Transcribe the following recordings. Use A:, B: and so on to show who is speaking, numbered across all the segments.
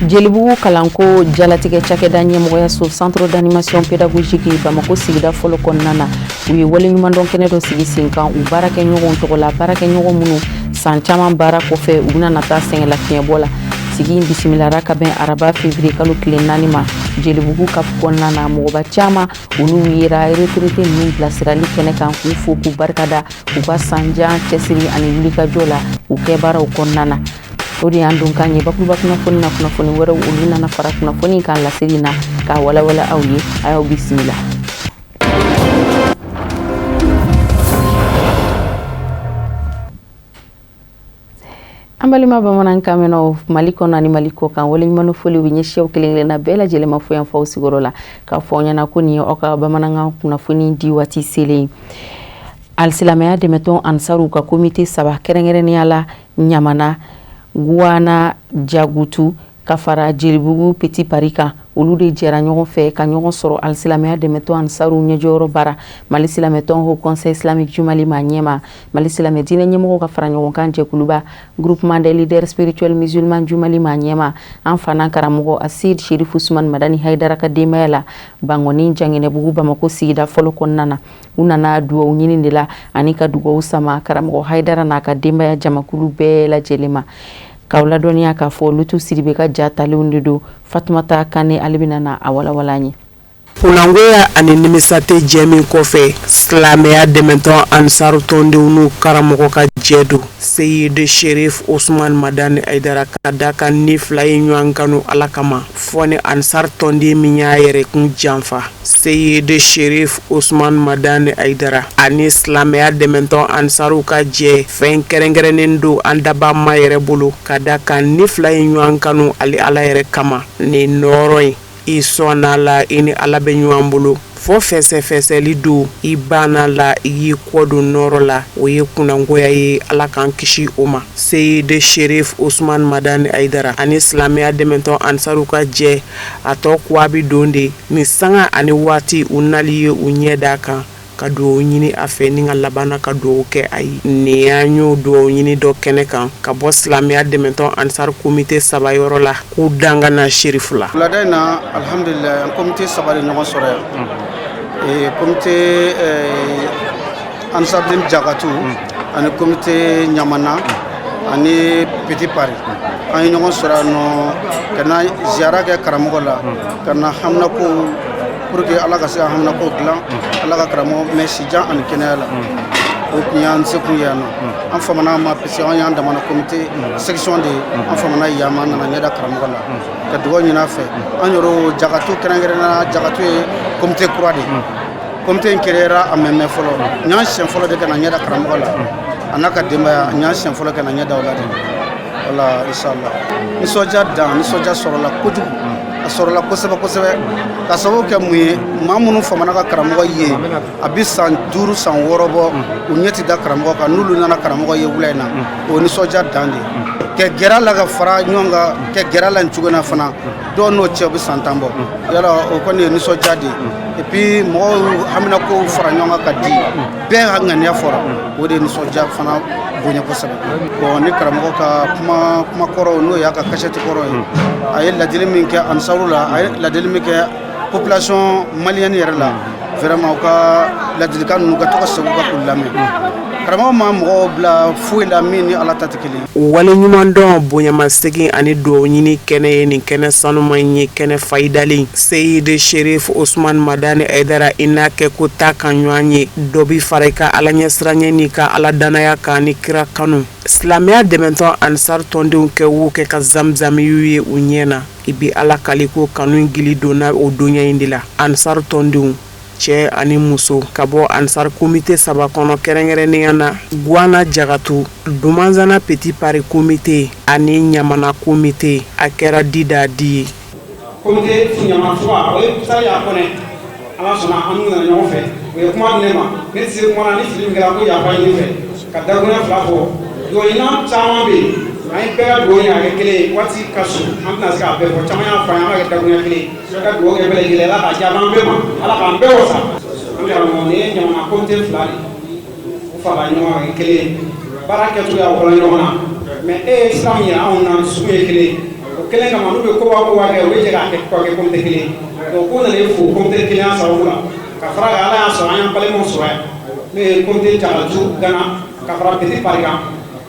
A: Jelibugu kalanko jalatigɛ cakɛda ɲɛmɔgɔyaso centre d'animation pédagogique Bamako sigida fɔlɔ kɔnɔna na, u ye waleɲumandɔn kɛnɛ dɔ sigi sen kan u baarakɛɲɔgɔnw tɔgɔ la, baarakɛɲɔgɔn minnu san caman baara kɔfɛ, u bɛna na taa sɛgɛnlafiɲɛbɔ la. Sigi in bisimilara ka bɛn araba février kalo tile 4 ma Jelibugu CAP kɔnɔna na. Mɔgɔba caman, olu yera retraité ninnu bilasirali kɛnɛ kan, k'u fo, k'u barikada u ka sanjan cɛsiri ani wulikajɔ la u kɛ baaraw kɔnɔna na. O de y'an donkan ye bakuruba kunnafoni na. Kunnafoni wɛrɛw, olu nana fara kunnafoni kan laseli na k'a walawala aw ye. A y'aw bisimila. An balima bamanankan mɛnnaw Mali kɔnɔ ani Mali kɔ kan, waleɲuman foli bɛ ɲɛsin aw kelen kelenna bɛɛ lajɛlen ma fo yan f'aw sigiyɔrɔ la, k'a fɔ aw ɲɛna ko nin ye aw ka bamanankan kunnafoni di waati selen. Alisilamɛya dɛmɛtɔn Ansaru ka komite saba, kɛrɛnkɛrɛnnenya la Ɲamana, Guwana, Jagutu, ka fara Jelibugu Petit Paris kan, olu de jɛra ɲɔgɔn fɛ ka ɲɔgɔn sɔrɔ alisilamɛya dɛmɛtɔn Ansaru ɲɛjɔyɔrɔ bara. Mali silamɛtɔn Haut Conseil islamique du Mali ma ɲɛma, Mali silamɛ diinɛ ɲɛmɔgɔw ka fara ɲɔgɔn kan jɛkuluba Groupement des leaders spirituels musulmans du Mali ma ɲɛma, an fana karamɔgɔ Aseyid Sherif Usman Madani Hayidara ka denbaya la, Bangɔni Janginɛbugu, Bamako sigida fɔlɔ kɔnɔna na. U nana dugawu ɲini de la ani ka dugawu sama karamɔgɔ Hayidara n'a ka denbaya jamakulu bɛɛ lajɛlen ma. K'aw ladɔnniya k'a fɔ Lutu Sidibe ka ja talenw de don. Fatumata Kane, ale bɛna na a walawala an ye.
B: Kunangoya ani nimisa tɛ jɛ min kɔfɛ, silamɛya dɛmɛtɔn Ansaru tɔndenw n'u karamɔgɔ ka jɛ don, Seyidi Sherif Usman Madani Hayidara, ka da kan ni fila ye ɲɔgɔn kanu Ala kama, fɔ ni Ansar tɔnden min y'a yɛrɛ kun janfa. Seyidi Sherif Usman Madani Hayidara ani silamɛya dɛmɛtɔn Ansaru ka jɛ fɛn kɛrɛnkɛrɛnnen don an dabaa ma yɛrɛ bolo, ka da kan ni fila ye ɲɔgɔn kanu ale Ala yɛrɛ kama. Nin nɔɔrɔ in, i sɔnna la, i ni Ala bɛ ɲɔgɔn bolo, fo fɛsɛfɛsɛli don, i banna la, i y'i kɔ don nɔɔrɔ la, o ye kunnangoya ye, Ala k'an kisi o ma. Seyidi Sherif Usman Madani Hayidara ani silamɛya dɛmɛtɔn Ansaru ka jɛ a tɔ kuwa bɛ don de ni sanga ani waati u nali ye u ɲɛ d'a kan ka dugawu ɲini a fɛ ni ka labanna ka dugawu kɛ a ye. Nin y'an y'o dugawu ɲini dɔ kɛnɛ kan ka bɔ silamɛya dɛmɛtɔn Ansar komite saba yɔrɔ la, k'u dangana Sherifu la.
C: Wulada in na, alhamdulillah, an komite saba de ɲɔgɔn sɔrɔ yan: komite Ansarudin Jagatu ani komite Ɲamana ani Petit Paris. An ye ɲɔgɔn sɔrɔ yan nɔ ka na ziyara kɛ karamɔgɔ la, ka na haminako pour que Ala ka se ka haminako dilan, Ala ka karamɔgɔ mɛn sijan ani kɛnɛya la. O tun y'an sekun ye yan nɔ. An famana ma parce que an y'an damana komite section de ye. An famana yan ma, an nana ɲɛda karamɔgɔ la ka dugawu ɲini a fɛ. An yɛrɛ Jagatu, kɛrɛnkɛrɛnnenya Jagatu ye komite kura de ye. Komite in créera a mɛn mɛn fɔlɔ. N y'an siɲɛ fɔlɔ de ka na ɲɛda karamɔgɔ la a n'a ka denbaya. N y'an siɲɛ fɔlɔ ka na ɲɛda o la de wala, inshallah. Nisɔndiya dan, nisɔndiya sɔrɔla kojugu, a sɔrɔla kosɛbɛ kosɛbɛ. Ka sababu kɛ mun ye? Maa minnu famana ka karamɔgɔ ye, a bɛ san 5, san 6 bɔ, u ɲɛ tɛ da karamɔgɔ kan. N'olu nana karamɔgɔ ye wula in na, o nisɔndiya dan de ye. Kɛ gɛrɛ la, ka fara ɲɔgɔn kan, kɛ gɛrɛ la nin cogo in na fana, dɔw n'o cɛ, u bɛ san 10 bɔ yala. O kɔni ye nisɔndiya de ye. Et puis mɔgɔw haminakow fara ɲɔgɔn kan ka di bɛɛ ka ŋaniya fɔra, o de ye nisɔndiya fana bonya kosɛbɛ. Bon, ni karamɔgɔ ka kuma kuma kɔrɔw, n'o y'a ka kasɛti kɔrɔ ye, a ye ladili min kɛ Ansaru la, a ye ladili min kɛ population malienne yɛrɛ la, vraiment, u ka ladilikan ninnu ka to ka segin u ka k'u lamɛn. Karamɔgɔ ma mɔgɔw bila foyi la min ni Ala ta tɛ kelen ye.
B: Waleɲumandɔn, bonyamasegin ani dugawu ɲini kɛnɛ ye nin kɛnɛ sanuman in ye, kɛnɛ fayidalen. Seyidi Sherif Usman Madani Hayidara, i n'a kɛ ko ta ka ɲɔgɔn ye, dɔ bi fara i ka Ala ɲɛsiranɲɛ n'i ka Ala danaya kan ni kira kanu. Silamɛya dɛmɛtɔn Ansar tɔndenw kɛ wo kɛ ka zamzamiyu ye u ɲɛ na, i bi Ala kali ko kanu gili donna o donya in de la. Ansar tɔndenw cɛ ani muso ka bɔ Ansar komite saba kɔnɔ, kɛrɛnkɛrɛnnenya na Guwana Jagatu, Dumanzana Petit Paris komite ani Ɲamana komite, a kɛra di da di ye.
D: Komite Ɲamana fura, o ye Saliya Kɔnɛ. Ala sɔnna, an n'u nana ɲɔgɔn fɛ, u ye kuma di ne ma. Ne tɛ se kuma na, ni fili min kɛra, ko yafa ɲini fɛ ka dakuruɲɛ fila fɔ. Dugawu caman bɛ yen, an ye bɛɛ ka dugawu ɲini a kɛ kelen ye. Waati ka surun, an tɛna se k'a bɛɛ fɔ. Caman y'a fɔ an ye, an b'a kɛ dakuruɲɛ kelen ye ka dugawu kɛ bɛɛ lajɛlen. Ala k'a jaabi an bɛɛ ma, Ala k'an bɛɛ wasa. An karamɔgɔ, nin ye Ɲamana komite fila de ye, u farala ɲɔgɔn kan kɛ kelen ye. Baara kɛcogoya bɔra ɲɔgɔn na, mais e ye sira min yira anw na, dusukun ye kelen ye. O kelen kama, n'u bɛ koba koba kɛ, u bɛ jɛ k'a kɛ k'a kɛ comité kelen. Donc ko nana fo comité kelenya sababu la. Ka fara kan, Ala y'a sɔrɔ an y'an balimaw sɔrɔ yan, n'o ye comité Jalaju Gana, ka fara Petit Paris kan.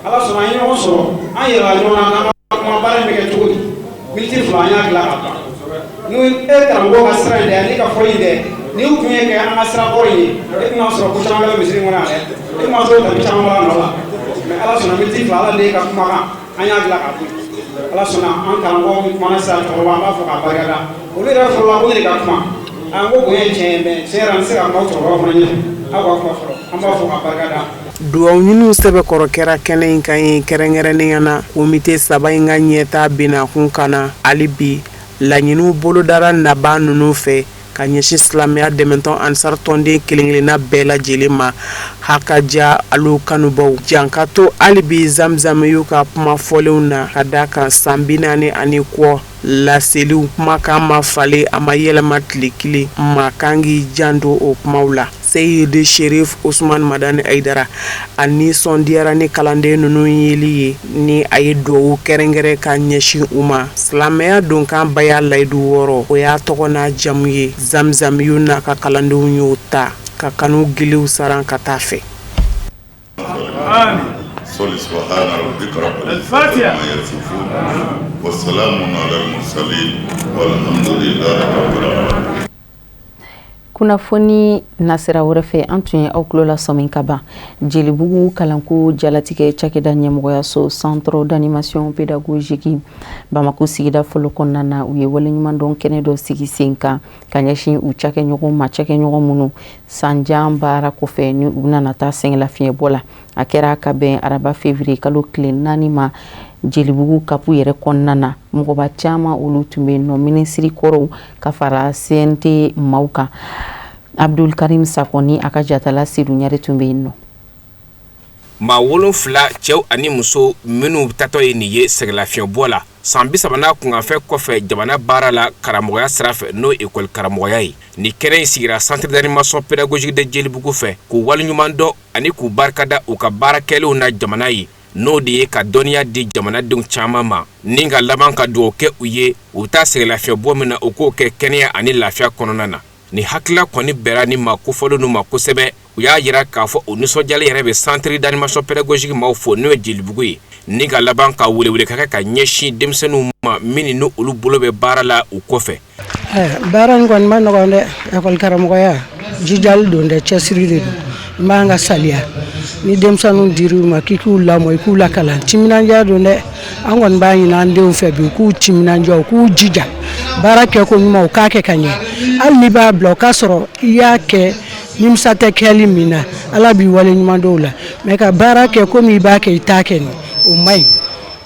D: Ala sɔnna, an ye ɲɔgɔn sɔrɔ, an yɛlɛla ɲɔgɔn na n'an ka kuma. Baara in bɛ kɛ cogo di? Miniti 2, an y'a dilan ka ban. N'o e karamɔgɔ ka sira in dɛ, ne ka fɔli in dɛ, n'i tun ye kɛ an ka sira kɔrɔ in ye, e tɛna sɔrɔ ko caman bɛ misiri kɔnɔ yan dɛ, e ma sɔrɔ tapis caman b'a nɔ la. Mais Ala sɔnna, miniti 2, Ala de ka kumakan, an y'a dilan ka bɔ. Ala sɔnna, an karamɔgɔ min kumana sisan, cɛkɔrɔba, an b'a fɔ k'a barikada. Olu yɛrɛ fɔlɔla ko ne de ka kuma. An ko bonya ye tiɲɛ ye, mais tiɲɛ yɛrɛ, an tɛ se ka kuma cɛkɔrɔba fana ɲɛfɛ. Aw ka kuma fɔlɔ, an b'a fɔ k'a barikada.
B: Dugawu ɲiniw sɛbɛkɔrɔ kɛra kɛnɛ in kan ye, kɛrɛnkɛrɛnnenya na komite saba in ka ɲɛta bɛnakun kan na. Hali bi, laɲiniw bolodara nabaa ninnu fɛ ka ɲɛsin silamɛya dɛmɛtɔn Ansar tɔnden kelen-kelenna bɛɛ lajɛlen ma. Haka ja alu kanubaw jan ka to hali bi Zamzam y'u ka kuma fɔlenw na, ka da kan san 40 ani kɔ laseliw kumakan ma falen, a ma yɛlɛma tile kelen. Maa kan k'i janto o kumaw la. Seyidi Sherif Usman Madani Ayidara, a nisɔndiyara ni kalanden ninnu yeli ye, ni a ye dugawu kɛrɛnkɛrɛn ka ɲɛsin u ma. Silamɛya donkan baya layidu 6, o y'a tɔgɔ n'a jamu ye. Zamzamiyu n'a ka kalandenw y'o ta ka kanu giliw saran ka taa fɛ.
E: سبحان ربك رب العزة عما يصفون وسلام على المرسلين والحمد لله رب العالمين.
A: Kunnafoni nasira wɛrɛ fɛ, an tun ye aw tulo la sɔmi ka ban. Jelibugu kalanko jalatigɛ cakɛda ɲɛmɔgɔyaso, Centre d'animation pédagogique, Bamako sigida fɔlɔ kɔnɔna na, u ye waleɲumandɔn kɛnɛ dɔ sigi sen kan ka ɲɛsin u cakɛɲɔgɔn ma, cakɛɲɔgɔn minnu sanjan baara kɔfɛ ni u nana taa sɛgɛnlafiɲɛbɔ la. A kɛra ka bɛn araba février kalo tile 4 ma, Jelibugu CAP yɛrɛ kɔnɔna na. Mɔgɔba caman olu tun bɛ yen nɔ, minisiri kɔrɔw ka fara CNT maaw kan. Abdul Karim Sakɔ ni a ka jatala Sedu Ɲare tun bɛ yen nɔ.
F: Maa 7, cɛw ani muso, minnu tatɔ ye nin ye sɛgɛlafiɲɛbɔ la san 30 n'a kunkanfɛ kɔfɛ jamana baara la karamɔgɔya sira fɛ, n'o ye ekɔli karamɔgɔya ye. Nin kɛnɛ in sigira Centre d'animation pédagogique de Jelibugu fɛ k'u waleɲuman dɔn ani k'u barikada u ka baara kɛlenw na jamana ye, n'o de ye ka dɔnniya di jamanadenw caman ma, ni ka laban ka dugawu kɛ u ye, u bɛ taa sɛgɛlafiɲɛbɔ min na, u k'o kɛ kɛnɛya ani lafiya kɔnɔna na. Ni hakilila kɔni bɛnna ni maa kofɔlen ma kosɛbɛ. U y'a jira k'a fɔ o nisɔndiyalen yɛrɛ bɛ Centre d'animation pédagogique maaw fo, n'o ye Jelibugu ye, ni ka laban ka welewele ka kɛ ka ɲɛsin denmisɛnninw ma min ni olu bolo bɛ baara la u kɔfɛ.
G: Baara in kɔni ma nɔgɔn dɛ. Ekɔli karamɔgɔya, jijali don dɛ, cɛsiri de don. I man ka saliya ni denmisɛnninw dir'u ma k'i k'u lamɔ, i k'u lakalan, timinandiya don dɛ. An kɔni b'a ɲini an denw fɛ bi, u k'u timinandiya, u k'u jija baara kɛ ko ɲuman, u k'a kɛ ka ɲɛ. Hali n'i b'a bila, o k'a sɔrɔ i y'a kɛ nimisa tɛ kɛli min na, Ala b'i wale ɲuman dɔw la. Mais ka baara kɛ komi i b'a kɛ, i t'a kɛ nin, o man ɲi,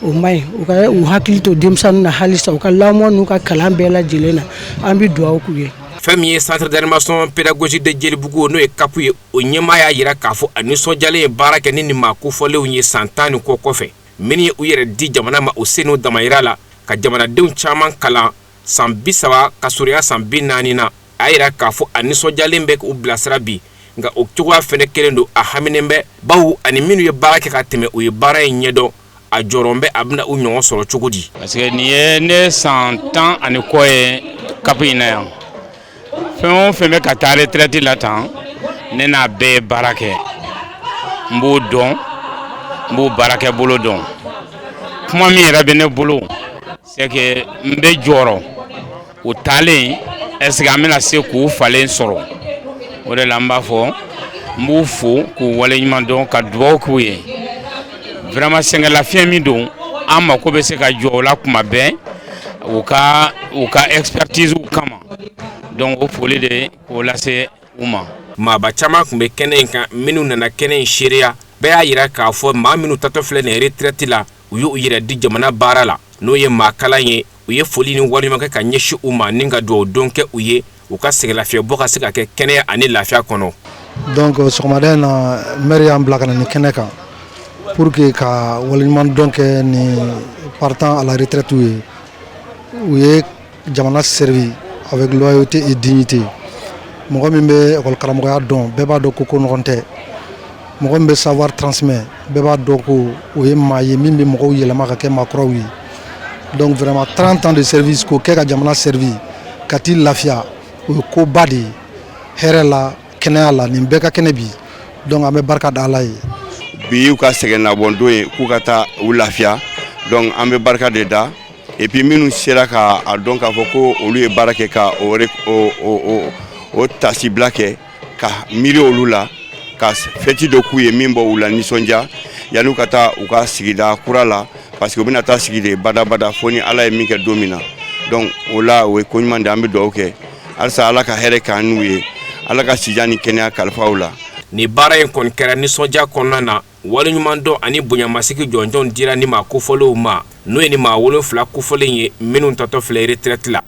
G: o man ɲi. U ka u hakili to denmisɛnnin na halisa, u ka lamɔ n'u ka kalan bɛɛ lajɛlen na. An bɛ dugawu k'u ye.
F: Fɛn min ye Centre d'animation pédagogique de Jelibugu, n'o ye CAP ye, o ɲɛmaa y'a jira k'a fɔ a nisɔndiyalen ye baara kɛ ni nin maa kofɔlenw ye san 10 ni kɔ kɔfɛ, minnu ye u yɛrɛ di jamana ma u se n'u damayira la ka jamanadenw caman kalan san 30 ka surunya san 40 na. A y'a jira k'a fɔ a nisɔndiyalen bɛ k'u bilasira bi, nka o cogoya fɛnɛ kelen don, a haminen bɛ, bawo ani minnu ye baara kɛ ka tɛmɛ, u ye baara in ɲɛdɔn, a jɔrɔ bɛ a bɛna u ɲɔgɔn sɔrɔ cogo di.
H: Parce que nin ye ne san 10 ani kɔ ye CAP in na yan. Fɛn o fɛn bɛ ka taa retraite la tan, ne n'a bɛɛ ye baara kɛ, n b'o dɔn, n b'o baarakɛ bolo dɔn. Kuma min yɛrɛ bɛ ne bolo, c'est que n bɛ jɔrɔ o taalen, est ce que an bɛna se k'u falen sɔrɔ? O de la n b'a fɔ, n b'u fo k'u waleɲuman dɔn, ka dugawu k'u ye. Vraiment, sɛgɛnlafiɲɛ min don, an mako bɛ se ka jɔ o la kuma bɛɛ u ka expertise kama. Donc o foli de k'o lase u ma.
F: Maaba caman tun bɛ kɛnɛ in kan minnu nana kɛnɛ in seereya. Bɛɛ y'a jira k'a fɔ maa minnu tatɔ filɛ nin retraite la, u y'u yɛrɛ di jamana baara la, n'o ye maa kalan ye. U ye foli ni waleɲuman kɛ ka ɲɛsin u ma, ni ka dugawu don kɛ u ye, u ka sɛgɛnlafiɲɛbɔ ka se ka kɛ kɛnɛya ani lafiya kɔnɔ.
I: Donc sɔgɔmada in na, maire y'an bila ka na nin kɛnɛ kan pour que ka waleɲuman dɔn kɛ ni partant à la retraite ye. U ye jamana servi avec loyauté et dignité. Mɔgɔ min bɛ école karamɔgɔya dɔn, bɛɛ b'a dɔn ko ko nɔgɔn tɛ. Mɔgɔ min bɛ savoir transmet, bɛɛ b'a dɔn ko o ye maa ye min bɛ mɔgɔw yɛlɛma ka kɛ maakɔrɔw ye. Donc vraiment, 30 ans de service k'o kɛ ka jamana servi, ka t'i lafiya, o ye koba de ye. Hɛrɛ la, kɛnɛya la, nin bɛɛ ka kɛnɛ bi. Donc an bɛ barika da Ala ye.
J: Bi y'u ka sɛgɛnnabɔndon ye k'u ka taa u lafiya. Donc an bɛ barika de da. Et puis minnu sera ka a dɔn k'a fɔ ko olu ye baara kɛ, ka o o o o tasibila kɛ ka miiri olu la, ka fɛti dɔ k'u ye min bɔ u la nisɔndiya yan'u ka taa u ka sigida kura la, parce que u bɛna taa sigi de badabada fo ni Ala ye min kɛ don min na. Donc o la, o ye ko ɲuman de. An bɛ dugawu kɛ halisa, Ala ka hɛrɛ k'an n'u ye, Ala ka sijan ni kɛnɛya kalifa u la.
F: Nin baara in kɔni kɛra nisɔndiya kɔnɔna na. Waleɲumandɔn ani bonyamasigi jɔnjɔn dira ni maa kofɔlenw ma, n'o ye ni maa 7 kofɔlen ye minnu tatɔ filɛ retraite la.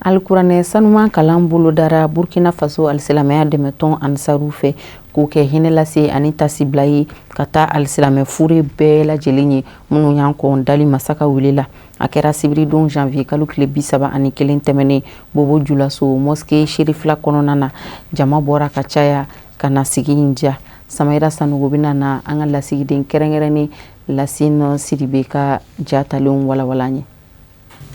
A: Alikuranɛ sanuman kalan bolodara Burkina Faso alisilamɛya dɛmɛtɔn Ansaru fɛ, k'o kɛ hinɛ lase ani tasibila ye ka taa alisilamɛ fure bɛɛ lajɛlen ye minnu y'an kɔn dali masa ka wele la. A kɛra sibiridon janvier kalo tile 31 tɛmɛnen, Bobo Julaso mosquée Serifila kɔnɔna na. Jama bɔra ka caya ka na sigi in diya. Samayira Sanogo bɛna na an ka lasigiden kɛrɛnkɛrɛnnen Lasine Sidibe ka ja talenw walawala ye.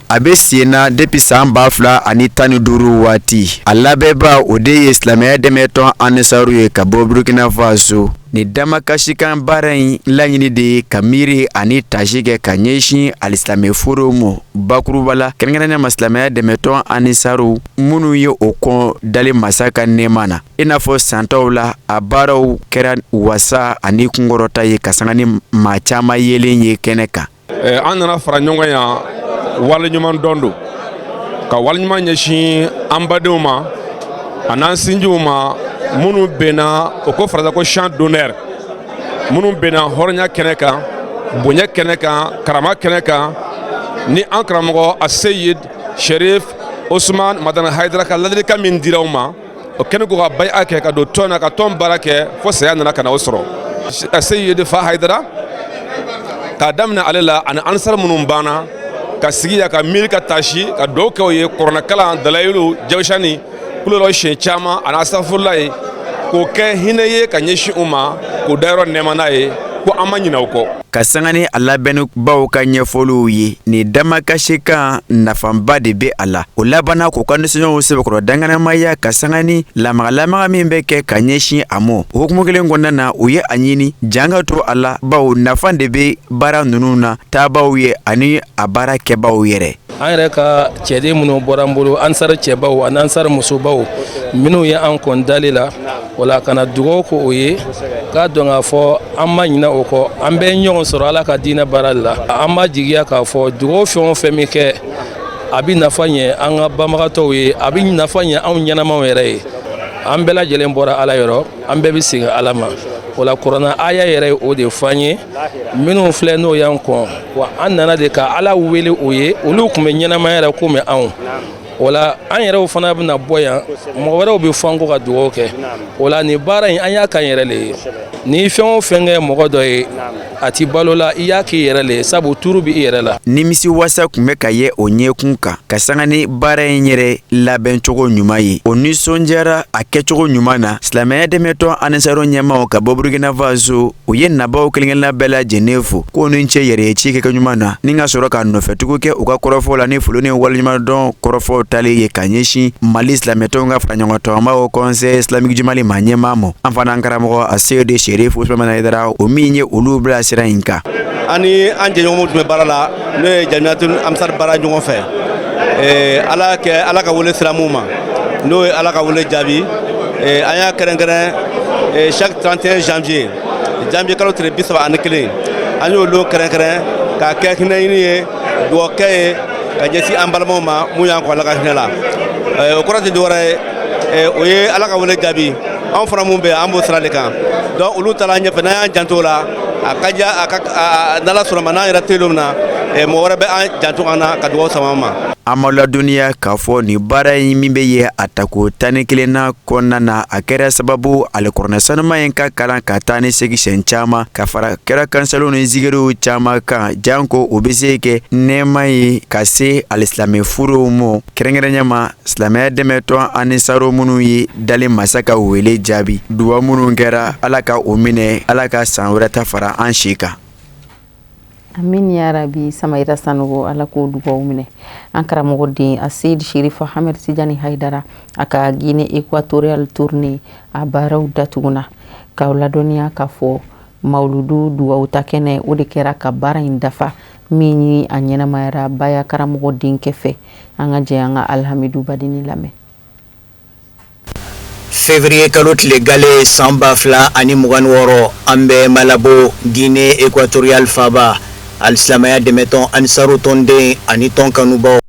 K: A bɛ sen na depuis san 2015 waati. A labɛnba, o de ye silamɛya dɛmɛtɔn Ansaru ye ka bɔ Burkina Faso. Nin damakasikan baara in laɲini de ye ka miiri ani tasi kɛ ka ɲɛsin alisilamɛ furew ma bakuruba la, kɛrɛnkɛrɛnnenya ma silamɛya dɛmɛtɔn Ansaru minnu ye o kɔn dali masa ka nɛɛma na. I n'a fɔ san tɔw la, a baaraw kɛra wasa ani kunkɔrɔta ye ka sanga ni maa caman yelen ye kɛnɛ kan.
L: An nana fara ɲɔgɔn yan, waleɲuman dɔn don, ka waleɲuman ɲɛsin an badenw ma an'an sinjiw ma minnu benna o ko faransa ko champ d'honneur, minnu benna hɔrɔnya kɛnɛ kan, bonya kɛnɛ kan, karama kɛnɛ kan, ni an karamɔgɔ Aseyid Sherif Osman Madani Hayidara ka ladilikan min dira u ma, o kɛlen ko ka baya kɛ ka don tɔn na, ka tɔn baara kɛ fo saya nana ka na o sɔrɔ. Aseyid Fa Hayidara, k'a daminɛ ale la ani ansar minnu banna ka sigi yan ka miiri, ka tasi, ka dugawu kɛ o ye, kuranɛkalan, dalayilu, jawusani kulolɔ siɲɛ caman ani asafurula ye, k'o kɛ hinɛ ye ka ɲɛsin u ma, k'o dayɔrɔ nɛɛma n'a ye, ko an ma ɲinɛ o kɔ.
K: Ka sanga ni a labɛnnibaw ka ɲɛfɔliw ye, nin damakasikan nafaba de bɛ a la. O labanna k'u ka nisɔndiyaw sɛbɛkɔrɔ danganamaya ka sanga ni lamagalamaga min bɛ kɛ ka ɲɛsin a ma. O hukumu kelen kɔnɔna na, u ye a ɲini jan ka to a la, bawo nafa de bɛ baara ninnu na taabaw ye ani a baara kɛbaw yɛrɛ.
M: An yɛrɛ ka cɛden minnu bɔra an bolo, ansari cɛbaw ani ansari musobaw minnu ye an kɔn dali la, wala ka na dugawu ko o ye, k'a dɔn k'a fɔ an ma ɲinɛ o kɔ. An bɛɛ ɲɔgɔn sɔrɔ Ala ka diinɛ baara la. An b'a jigiya k'a fɔ dugawu fɛn o fɛn min kɛ, a bɛ nafa ɲɛ an ka banbagatɔw ye, a bɛ nafa ɲɛ anw ɲɛnamaw yɛrɛ ye. An bɛɛ lajɛlen bɔra Ala yɔrɔ, an bɛɛ bɛ segin Ala ma. O la, kuranɛ aya yɛrɛ ye o de fɔ an ye. Minnu filɛ n'o y'an kɔn wa, an nana de ka Ala wele o ye. Olu tun bɛ ɲɛnamaya yɛrɛ komi anw. O la, an yɛrɛw fana bɛna bɔ yan, mɔgɔ wɛrɛw bɛ fɔ an kɔ ka dugawu kɛ. O la, nin baara in, an y'a k'an yɛrɛ le ye. Ni fɛn o fɛn kɛ mɔgɔ dɔ ye a ti balo la, i y'a k'i yɛrɛ le ye, sabu turu bɛ i yɛrɛ la.
K: Nimisi wasa tun bɛ ka ye o ɲɛkun kan ka sanga ni baara in yɛrɛ labɛncogo ɲuman ye. O nisɔndiyara a kɛcogo ɲuman na. Silamɛya dɛmɛtɔn Ansaru ɲɛmaaw ka bɔ Burkina Faso, u ye nabaw kelenkelenna bɛɛ lajɛlen fo k'o ni ce yɛrɛ ye ci kɛkɛ ɲuman na, ni ka sɔrɔ ka nɔfɛtugu kɛ u ka kɔrɔfɔw la ni foli ni waleɲumandɔn kɔrɔfɔw tali ye ka ɲɛsin Mali silamɛtɔnw ka faraɲɔgɔntɔnba Haut Conseil islamique du Mali ma ɲɛmaa ma, an fana karamɔgɔ Aseyidi Sherif Usman Hayidara, o min ye olu bila sira in kan.
N: Ani an jɛɲɔgɔnw tun bɛ baara la, n'o ye Jamiyatul Ansar baara ɲɔgɔn fɛ. Ala kɛ Ala ka wele sira mun ma, n'o ye Ala ka wele jaabi, an y'a kɛrɛnkɛrɛn chaque 31 janvier, janvier kalo tile 31, an y'o lon kɛrɛnkɛrɛn k'a kɛ hinɛ ɲini ye, dugawu kɛ ye ka ɲɛsin an balimaw ma mun y'an kɔn Ala ka hinɛ la. O kɔrɔ tɛ dɔwɛrɛ ye, o ye Ala ka wele jaabi. Anw fana mun bɛ, an b'o sira de kan. Donc olu taara ɲɛfɛ, n'an y'an janto o la, a ka diya a ka n'Ala sɔnna ma, n'an yɛrɛ tɛ don min na, mɔgɔ wɛrɛ bɛ an janto an na ka dugawu sama an ma.
K: An ma ladɔnniya k'a fɔ nin baara in min bɛ ye a tako 11nan kɔnɔna na, a kɛra sababu alikuranɛ sanuma in ka kalan ka taa ni segi siɲɛ caman ka fara kira kansaliw ni zikiriw caman kan, janko o bɛ se kɛ nɛɛma ye ka se alisilamɛ furuw ma, kɛrɛnkɛrɛnya ma silamɛya dɛmɛtɔn Ansaru minnu ye dali masa ka wele jaabi. Duwa minnu kɛra, Ala ka o minɛ, Ala ka san wɛrɛ ta fara an si kan.
A: Amin ya rabi. Samayira Sanogo, Ala k'o dugawu minɛ. An karamɔgɔ den Aseyid Sherifa Hamɛd Tijani Hayidara, a ka Guinée équatoriale tournée a baaraw datuguna. K'aw ladɔnniya k'a fɔ mawuludu dugawu ta kɛnɛ, o de kɛra ka baara in dafa, min ye a ɲɛnamayara baya karamɔgɔ denkɛ fɛ. An ka jɛ an ka Alhamidu Badini lamɛn.
K: Février kalo tile gale san 2026, an bɛ Malabo, Guinée équatoriale faaba. Alisilamɛya dɛmɛtɔn Ansaru tɔnden ani tɔn kanubaw,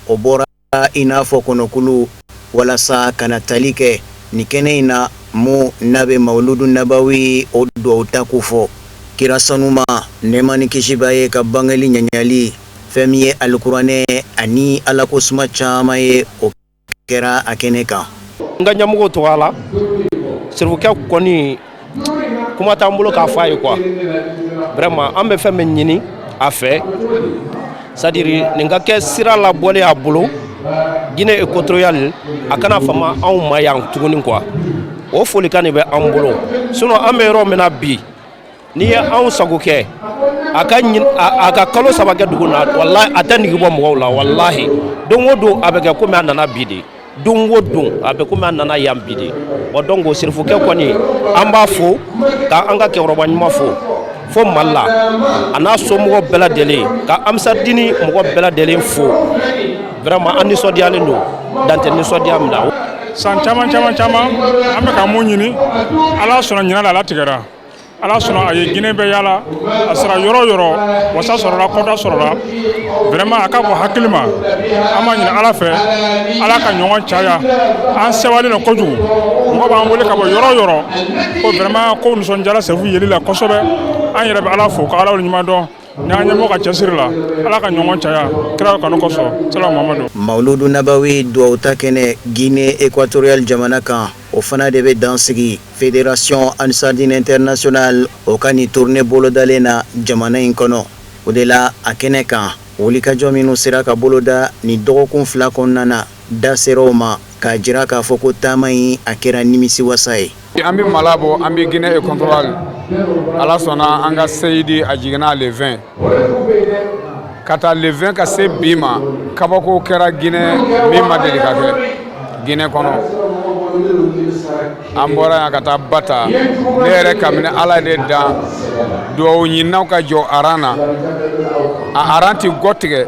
K: o bɔra i n'a fɔ kɔnɔkulu walasa ka na tali kɛ nin kɛnɛ in na, mun n'a bɛ mawuludu nabawi o dugawu ta ko fɔ kira sanuma, nɛɛma ni kisi b'a ye, ka bangeli ɲaɲali. Fɛn min ye alikuranɛ ani alako suma caman ye, o kɛra a kɛnɛ kan.
O: N ka ɲɛmɔgɔw tɔgɔ la, serifukɛ kɔni, kuma t'an bolo k'a fɔ a ye quoi. Vraiment, an bɛ fɛn min ɲini a fɛ, c'est à dire nin ka kɛ sira labɔlen a bolo Guinée équatoriale, a kana fama anw ma yan tuguni quoi. O folikan de bɛ an bolo. Sinon an bɛ yɔrɔ min na bi, n'i ye anw sago kɛ, a ka a ka kalo 3 kɛ dugu na, walahi a tɛ nege bɔ mɔgɔw la. Walahi, don o don a bɛ kɛ komi a nana bi de. Don o don a bɛ komi a nana yan bi de. Bon, donc serifukɛ kɔni, an b'a fo ka an ka cɛkɔrɔba ɲuman fo fo Mali la, a n'a somɔgɔw bɛɛ lajɛlen, ka Amisadini mɔgɔ bɛɛ lajɛlen fo. Vraiment, an nisɔndiyalen don, dan tɛ nisɔndiya min na.
P: San caman caman caman an bɛ ka mun ɲini, Ala sɔnna ɲinan la, ala tigɛra. Ala sɔnna, a ye Guinée bɛɛ yala, a sera yɔrɔ o yɔrɔ, wasa sɔrɔla, kɔda sɔrɔla. Vraiment, a ka bɔ hakili ma. An b'a ɲini Ala fɛ, Ala ka ɲɔgɔn caya. An sewalen don kojugu. Mɔgɔ b'an wele ka bɔ yɔrɔ o yɔrɔ ko vraiment, ko nisɔndiyara sɛfu yeli la kosɛbɛ. An yɛrɛ bɛ Ala fo ka Ala waleɲuman dɔn ni an ɲɛmɔgɔ ka cɛsiri la. Ala ka ɲɔgɔn caya kira kanu kosɔn, sala Mamadu.
K: Mawuludu nabawi duwawu ta kɛnɛ Guinée équatoriale jamana kan, o fana de bɛ dan sigi Fédération Ansardine Internationale o ka nin tournée bolodalen na jamana in kɔnɔ. O de la, a kɛnɛ kan, wulikajɔ minnu sera ka boloda nin dɔgɔkun 2 kɔnɔna na, da sera o ma k'a jira k'a fɔ ko taama in a kɛra nimisiwasa ye.
Q: An bɛ Malabo, an bɛ Guinée équatoriale. Ala sɔnna, an ka seyidi a jiginna le 20 ka taa le 20 ka se bi ma, kabako kɛra Guinée min ma deli ka kɛ Guinée kɔnɔ. An bɔra yan ka taa Bata. Ne yɛrɛ, kabini Ala de dan, duwawu ɲininaw ka jɔ aran na, a aran ti gɔ tigɛ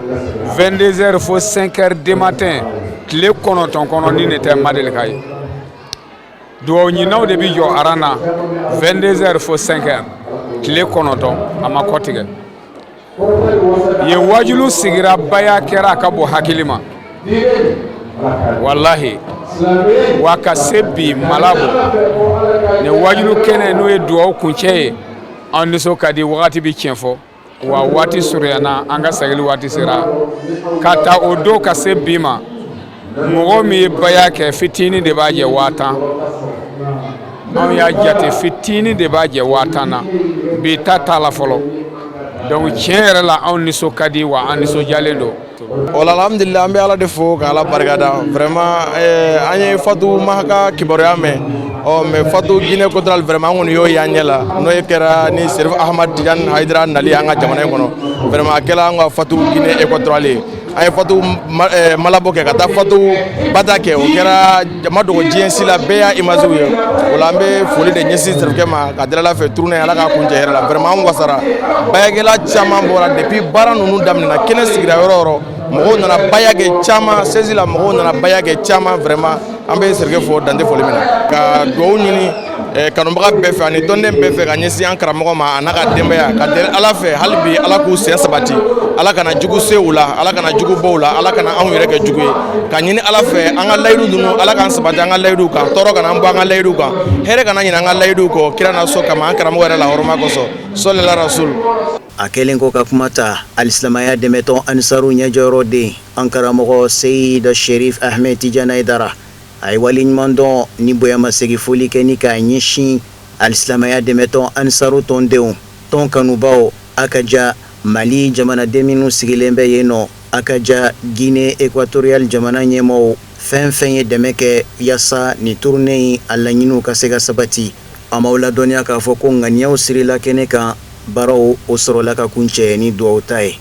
Q: 22 heures fo 5 heures du matin tile 9 kɔnɔ. Ni ne tɛ, ma deli ka ye. Duwawu ɲininaw de bi jɔ aran na 22 heures fo 5 heures tile 9, a ma kɔ tigɛ. Yen wajulu sigira, baya kɛra, a ka bɔ hakili ma, walahi. Wa ka se bi Malabo nin wajulu kɛnɛ, n'o ye duwawu kuncɛ ye, an nisɔn ka di. Wagati bi tiɲɛ fɔ wa, waati surunyana, an ka sagili waati sera. Ka ta o don ka se bi ma, mɔgɔ min ye baya kɛ, fitinin de b'a jɛ 10,000. Anw y'a jate, fitinin de b'a jɛ 10,000 na. Bi ta t'a la fɔlɔ. Donc tiɲɛ yɛrɛ la, anw nisɔn ka di wa an nisɔndiyalen don.
R: O la, alhamdulillah, an bɛ Ala de fo ka Ala barikada. Vraiment, an ye Fatu Maha ka kibaruya mɛn ɔ, mais Fatu Guinée équatoriale, vraiment, an kɔni y'o y'an ɲɛ la, n'o ye kɛra ni Serif Ahmad Tidiane Hayidara nali an ka jamana in kɔnɔ. Vraiment, a kɛla an ka Fatu Guinée équatoriale ye. An ye Fatu Malabo kɛ ka taa Fatu Bata kɛ, o kɛra jama dogo diɲɛ si la, bɛɛ y'a image ye. O la, an bɛ foli de ɲɛsin Serifukɛ ma ka deli Ala fɛ, tournée Ala k'a kuncɛ hɛrɛ la. Vraiment, an wasara, bayakɛla caman bɔra. Depuis baara ninnu daminɛna, kɛnɛ sigira yɔrɔ o yɔrɔ, mɔgɔw nana baya kɛ caman sezi la, mɔgɔw nana baya kɛ caman. Vraiment, an bɛ Serifukɛ fo dante foli min na, ka dugawu ɲini kanubaga bɛɛ fɛ ani tɔnden bɛɛ fɛ ka ɲɛsin an karamɔgɔ ma, a n'a ka denbaya, ka deli Ala fɛ hali bi, Ala k'u sen sabati, Ala kana jugu se u la, Ala kana jugu bɔ u la, Ala kana anw yɛrɛ kɛ jugu ye. Ka ɲini Ala fɛ, an ka layidu ninnu, Ala k'an sabati an ka layidu kan, tɔɔrɔ kana an bɔ an ka layidu kan, hɛrɛ kana ɲinɛ an ka layidu kɔ, kira n'a so kama, an karamɔgɔ yɛrɛ la hɔrɔma kosɔn, sɔlila rasul.
K: A kɛlen ko ka kuma ta, alisilamaya dɛmɛtɔn Ansaru ɲɛjɔyɔrɔ den, an karamɔgɔ Seyid Sherif Ahmed Tijani Hayidara, a ye waleɲuman dɔn ni bonyamasegin foli kɛ ni k'a ɲɛsin alisilamaya dɛmɛtɔn Ansaru tɔndenw, tɔn kanubaw, a ka ja Mali jamanaden minnu sigilen bɛ yen nɔ, a ka ja Guinée équatoriale jamana ɲɛmaaw, fɛn fɛn ye dɛmɛ kɛ yaasa nin tournée in a laɲiniw ka se ka sabati. An b'aw ladɔnniya k'a fɔ ko ŋaniyaw sirila kɛnɛ kan.
S: Baaraw o sɔrɔla ka kuncɛ ni dugawu ta ye.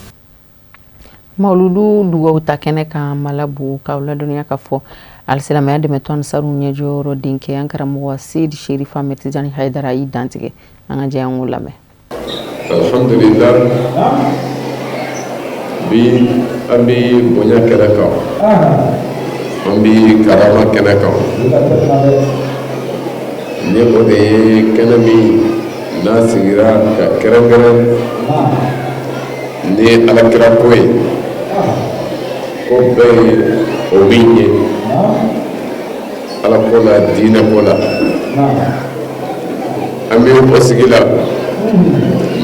A: Mawuludu dugawu ta kɛnɛ kan Malabo, k'aw ladɔnniya ka fɔ alisilamɛya dɛmɛtɔn Ansaru ɲɛjɔyɔrɔ denkɛ, an karamɔgɔ Seyidi Sherif Ahmed Tijani Hayidara y'i dantigɛ. An ka jɛ an k'o lamɛn.
T: Alhamdulillah, bi an bɛ bonya kɛnɛ kan, an bɛ karama kɛnɛ kan. Ni o de ye kɛnɛ min n'a sigira ka kɛrɛnkɛrɛn ni alakira ko ye, ko bɛɛ ye o min ye ala ko la, diinɛ ko la. An bɛ o sigi la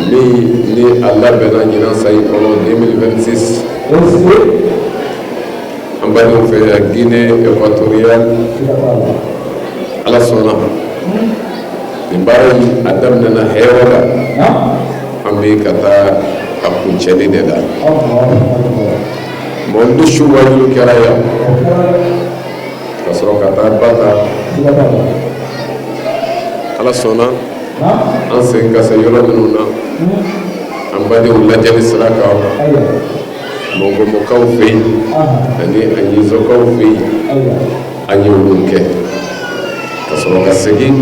T: min ni a labɛnna ɲinan san in kɔnɔ 2026 an badenw fɛ yan Guinée équatoriale. Ala sɔnna, nin baara in a daminɛna hɛrɛ la, an bɛ ka taa a kuncɛli de la. Mawuludu su waajuli kɛra yan ka sɔrɔ ka taa Bata. Ala sɔnna, an segin ka se yɔrɔ minnu na, an badenw lajɛli sira kan, Mongomokaw fɛ yen ani Aɲizokaw fɛ yen, an ye olu kɛ ka sɔrɔ ka segin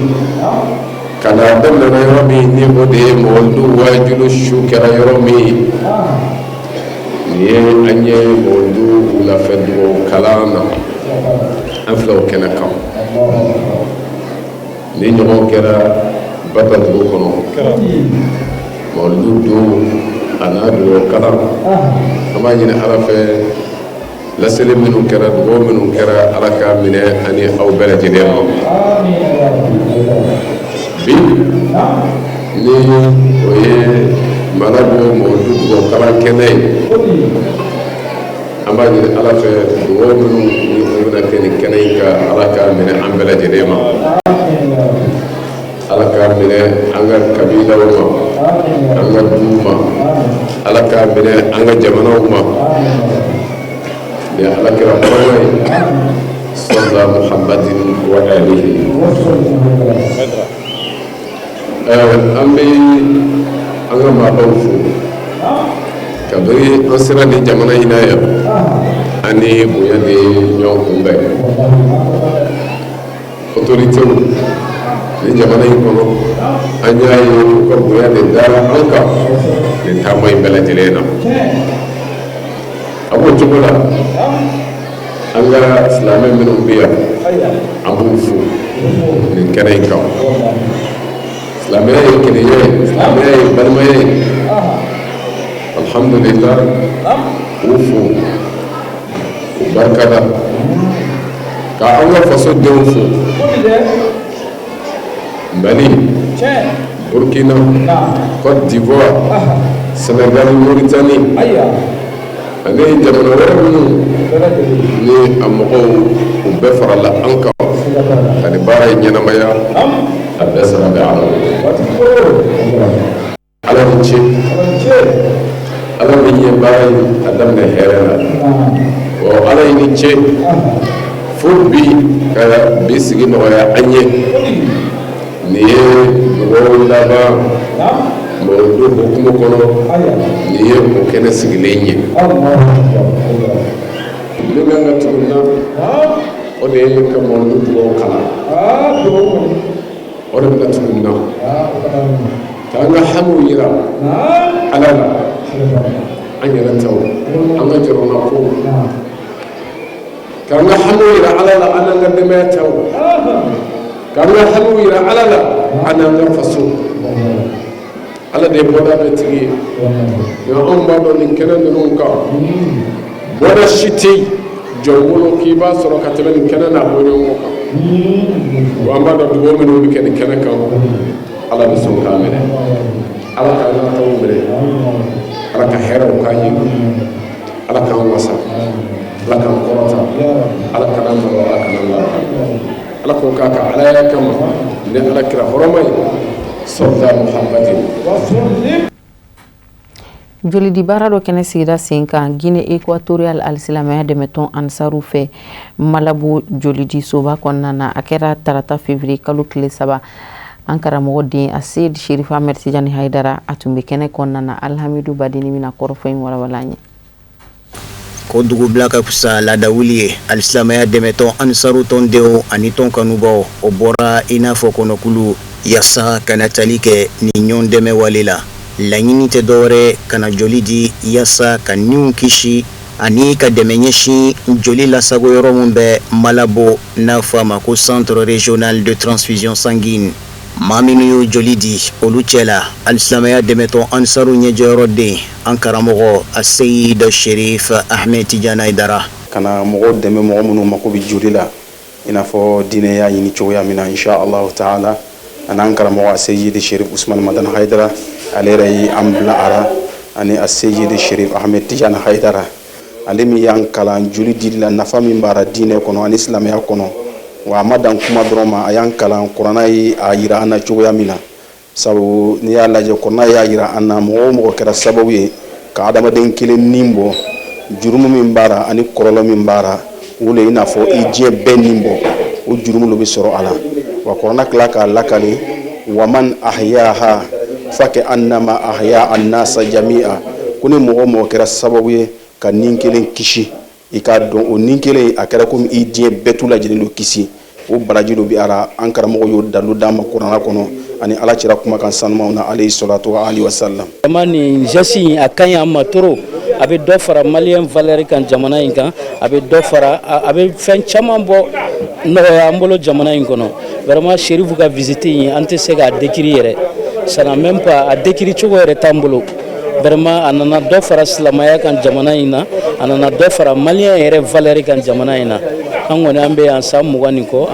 T: ka na daminɛna yɔrɔ min, ni o de ye mawuludu waajuli su kɛra yɔrɔ min. Nin ye an ye mawuludu wulafɛ dugawu kalan na, an filɛ o kɛnɛ kan. Ni ɲɔgɔn kɛra Bata dugu kɔnɔ, mawuludu don a n'a dugawu kalan. An b'a ɲini Ala fɛ, laseli minnu kɛra, dugawu minnu kɛra, Ala k'a minɛ ani aw bɛɛ lajɛlen ma. Bi ni o ye Malabo mawuludu dugawu kalan kɛnɛ ye, an b'a ɲini Ala fɛ, dugawu minnu ni o bɛna kɛ nin kɛnɛ in kan, Ala k'a minɛ an bɛɛ lajɛlen ma. Ala k'a minɛ an ka kabilaw ma, an ka duw ma. Ala k'a minɛ an ka jamanaw ma ni Ala kira hɔrɔma ye, sɔla Muhammadin wa alihi. An bɛ an ka maabaw fo. Kabini an sera nin jamana in na yan, an ni bonya de ye ɲɔgɔn kunbɛn. Autorités ni jamana in kɔnɔ, an y'a ye u ka bonya de dara an kan nin taama in bɛɛ lajɛlen na. A b'o cogo la, an ka silamɛ minnu bɛ yan, an b'u fo nin kɛnɛ in kan. Silamɛya ye kelenya ye, silamɛya ye balimaya ye. Alhamdulillah, k'u fo, u barika da, ka an ka faso denw fo, Mali, Burkina, Côte d'Ivoire, Sénégal, Mauritanie ani jamana wɛrɛ minnu ni a mɔgɔw, u bɛɛ farala an kan ka nin baara in ɲɛnamaya. A bɛɛ sara bɛ Ala bolo. Ala ni ce, Ala min ye baara in a daminɛ hɛrɛ la. Ɔ Ala i ni ce fo bi ka bi sigi nɔgɔya an ye. Nin ye dugawu laban mawuludu hukumu kɔnɔ, nin ye o kɛnɛ sigilen ye. Min kan ka tugu na, o de ye ka mawuludu dugawu kalan. O de bɛna tugu na k'an ka hamiw yira Ala la, an yɛrɛ taw, an ka jɔrɔnako, k'an ka hamiw yira Ala la, an n'an ka denbaya taw, k'an ka hamiw yira Ala la, an n'an ka faso. Ala de ye bɔda bɛɛ tigi ye. Nka anw b'a dɔn nin kɛnɛ ninnu kan, bɔda si tɛ yen jɔn bolo k'i b'a sɔrɔ ka tɛmɛ nin kɛnɛ n'a bɔɲɔgɔnko kan. Wa an b'a dɔn dugawu minnu bɛ kɛ nin kɛnɛ kan, Ala bɛ sɔn k'a minɛ. Ala k'an ka taw minɛ, Ala ka hɛrɛw k'an ye, Ala k'an wasa, Ala k'an kɔrɔta, Ala kana malo, Ala kana laban. Ala k'o k'a ka alaya kama ni Ala kira hɔrɔma ye, sɔla Muhammadin.
A: Jolidi baara dɔ kɛnɛ sigira sen kan Guinée équatoriale alisilamɛya dɛmɛtɔn Ansaru fɛ Malabo jolidi soba kɔnɔna na. A kɛra tarata février kalo tile 3. An karamɔgɔ den Aseyidi Sherifu Ahmed Tijani Hayidara, a tun bɛ kɛnɛ kɔnɔna na. Alihamidu Badini bɛna kɔrɔfɔ in walawala an ye.
S: Ko dugubila ka fisa laadawuli ye. Alisilamɛya dɛmɛtɔn Ansaru tɔndenw ani tɔn kanubaw, o bɔra i n'a fɔ kɔnɔkulu yaasa ka na tali kɛ nin ɲɔgɔn dɛmɛ wale la. Laɲini tɛ dɔwɛrɛ, ka na joli di yaasa ka niw kisi ani ka dɛmɛ ɲɛsin joli lasago yɔrɔ min bɛ Malabo, n'a fɔ a ma ko Centre régional de transfusion sanguine. Maa minnu y'o joli di, olu cɛ la, alisilamɛya dɛmɛtɔn Ansaru ɲɛjɔyɔrɔ den, an karamɔgɔ Aseyid Sherif Ahmed Tijani Hayidara.
R: Ka na mɔgɔw dɛmɛ, mɔgɔ minnu mako bɛ joli la, i n'a fɔ diinɛ y'a ɲini cogoya min na, insha allahu taala. An'an karamɔgɔ Aseyid Sherif Usman Madani Hayidara, ale yɛrɛ ye an bila a ra, ani Aseyid Sherif Ahmed Tijani Hayidara, ale min y'an kalan joli dili la, nafa min b'a ra diinɛ kɔnɔ ani silamɛya kɔnɔ. Wa a ma dan kuma dɔrɔn ma, a y'an kalan kuranna ye a yira an na cogoya min na. Sabu n'i y'a lajɛ, kuranna y'a yira an na, mɔgɔ o mɔgɔ kɛra sababu ye ka adamaden kelen ni bɔ, jurumu min b'a ra ani kɔlɔlɔ min b'a ra, o le i n'a fɔ i diɲɛ bɛɛ ni bɔ, o jurumu lo bɛ sɔrɔ a la. Wa kuranna tila k'a lakali: waman ahyaha faka annama ahya annasa jami'a. Ko ni mɔgɔ o mɔgɔ kɛra sababu ye ka nin kelen kisi, i k'a dɔn o nin kelen a kɛra komi i diɲɛ bɛɛ tu lajɛlen don kisi. O baraji dɔ bɛ a la. An karamɔgɔ y'o dalu d'an ma kuranna kɔnɔ ani Ala cira kumakan sanumaw na, alayhi salatu wa alihi wa sallam.
U: Vraiment, nin geste in a ka ɲi an ma trop. A bɛ dɔ fara malien valeur kan jamana in kan, a bɛ dɔ fara, a bɛ fɛn caman bɔ nɔgɔya an bolo jamana in kɔnɔ. Vraiment, Sherifu ka visite in, an tɛ se k'a décrire yɛrɛ, ça n'a même pas, a décrire cogo yɛrɛ t'an bolo. Vraiment, a nana dɔ fara silamɛya kan jamana in na, a nana dɔ fara malien yɛrɛ valeur kan jamana in na. An kɔni, an bɛ yan san 20 nin kɔ,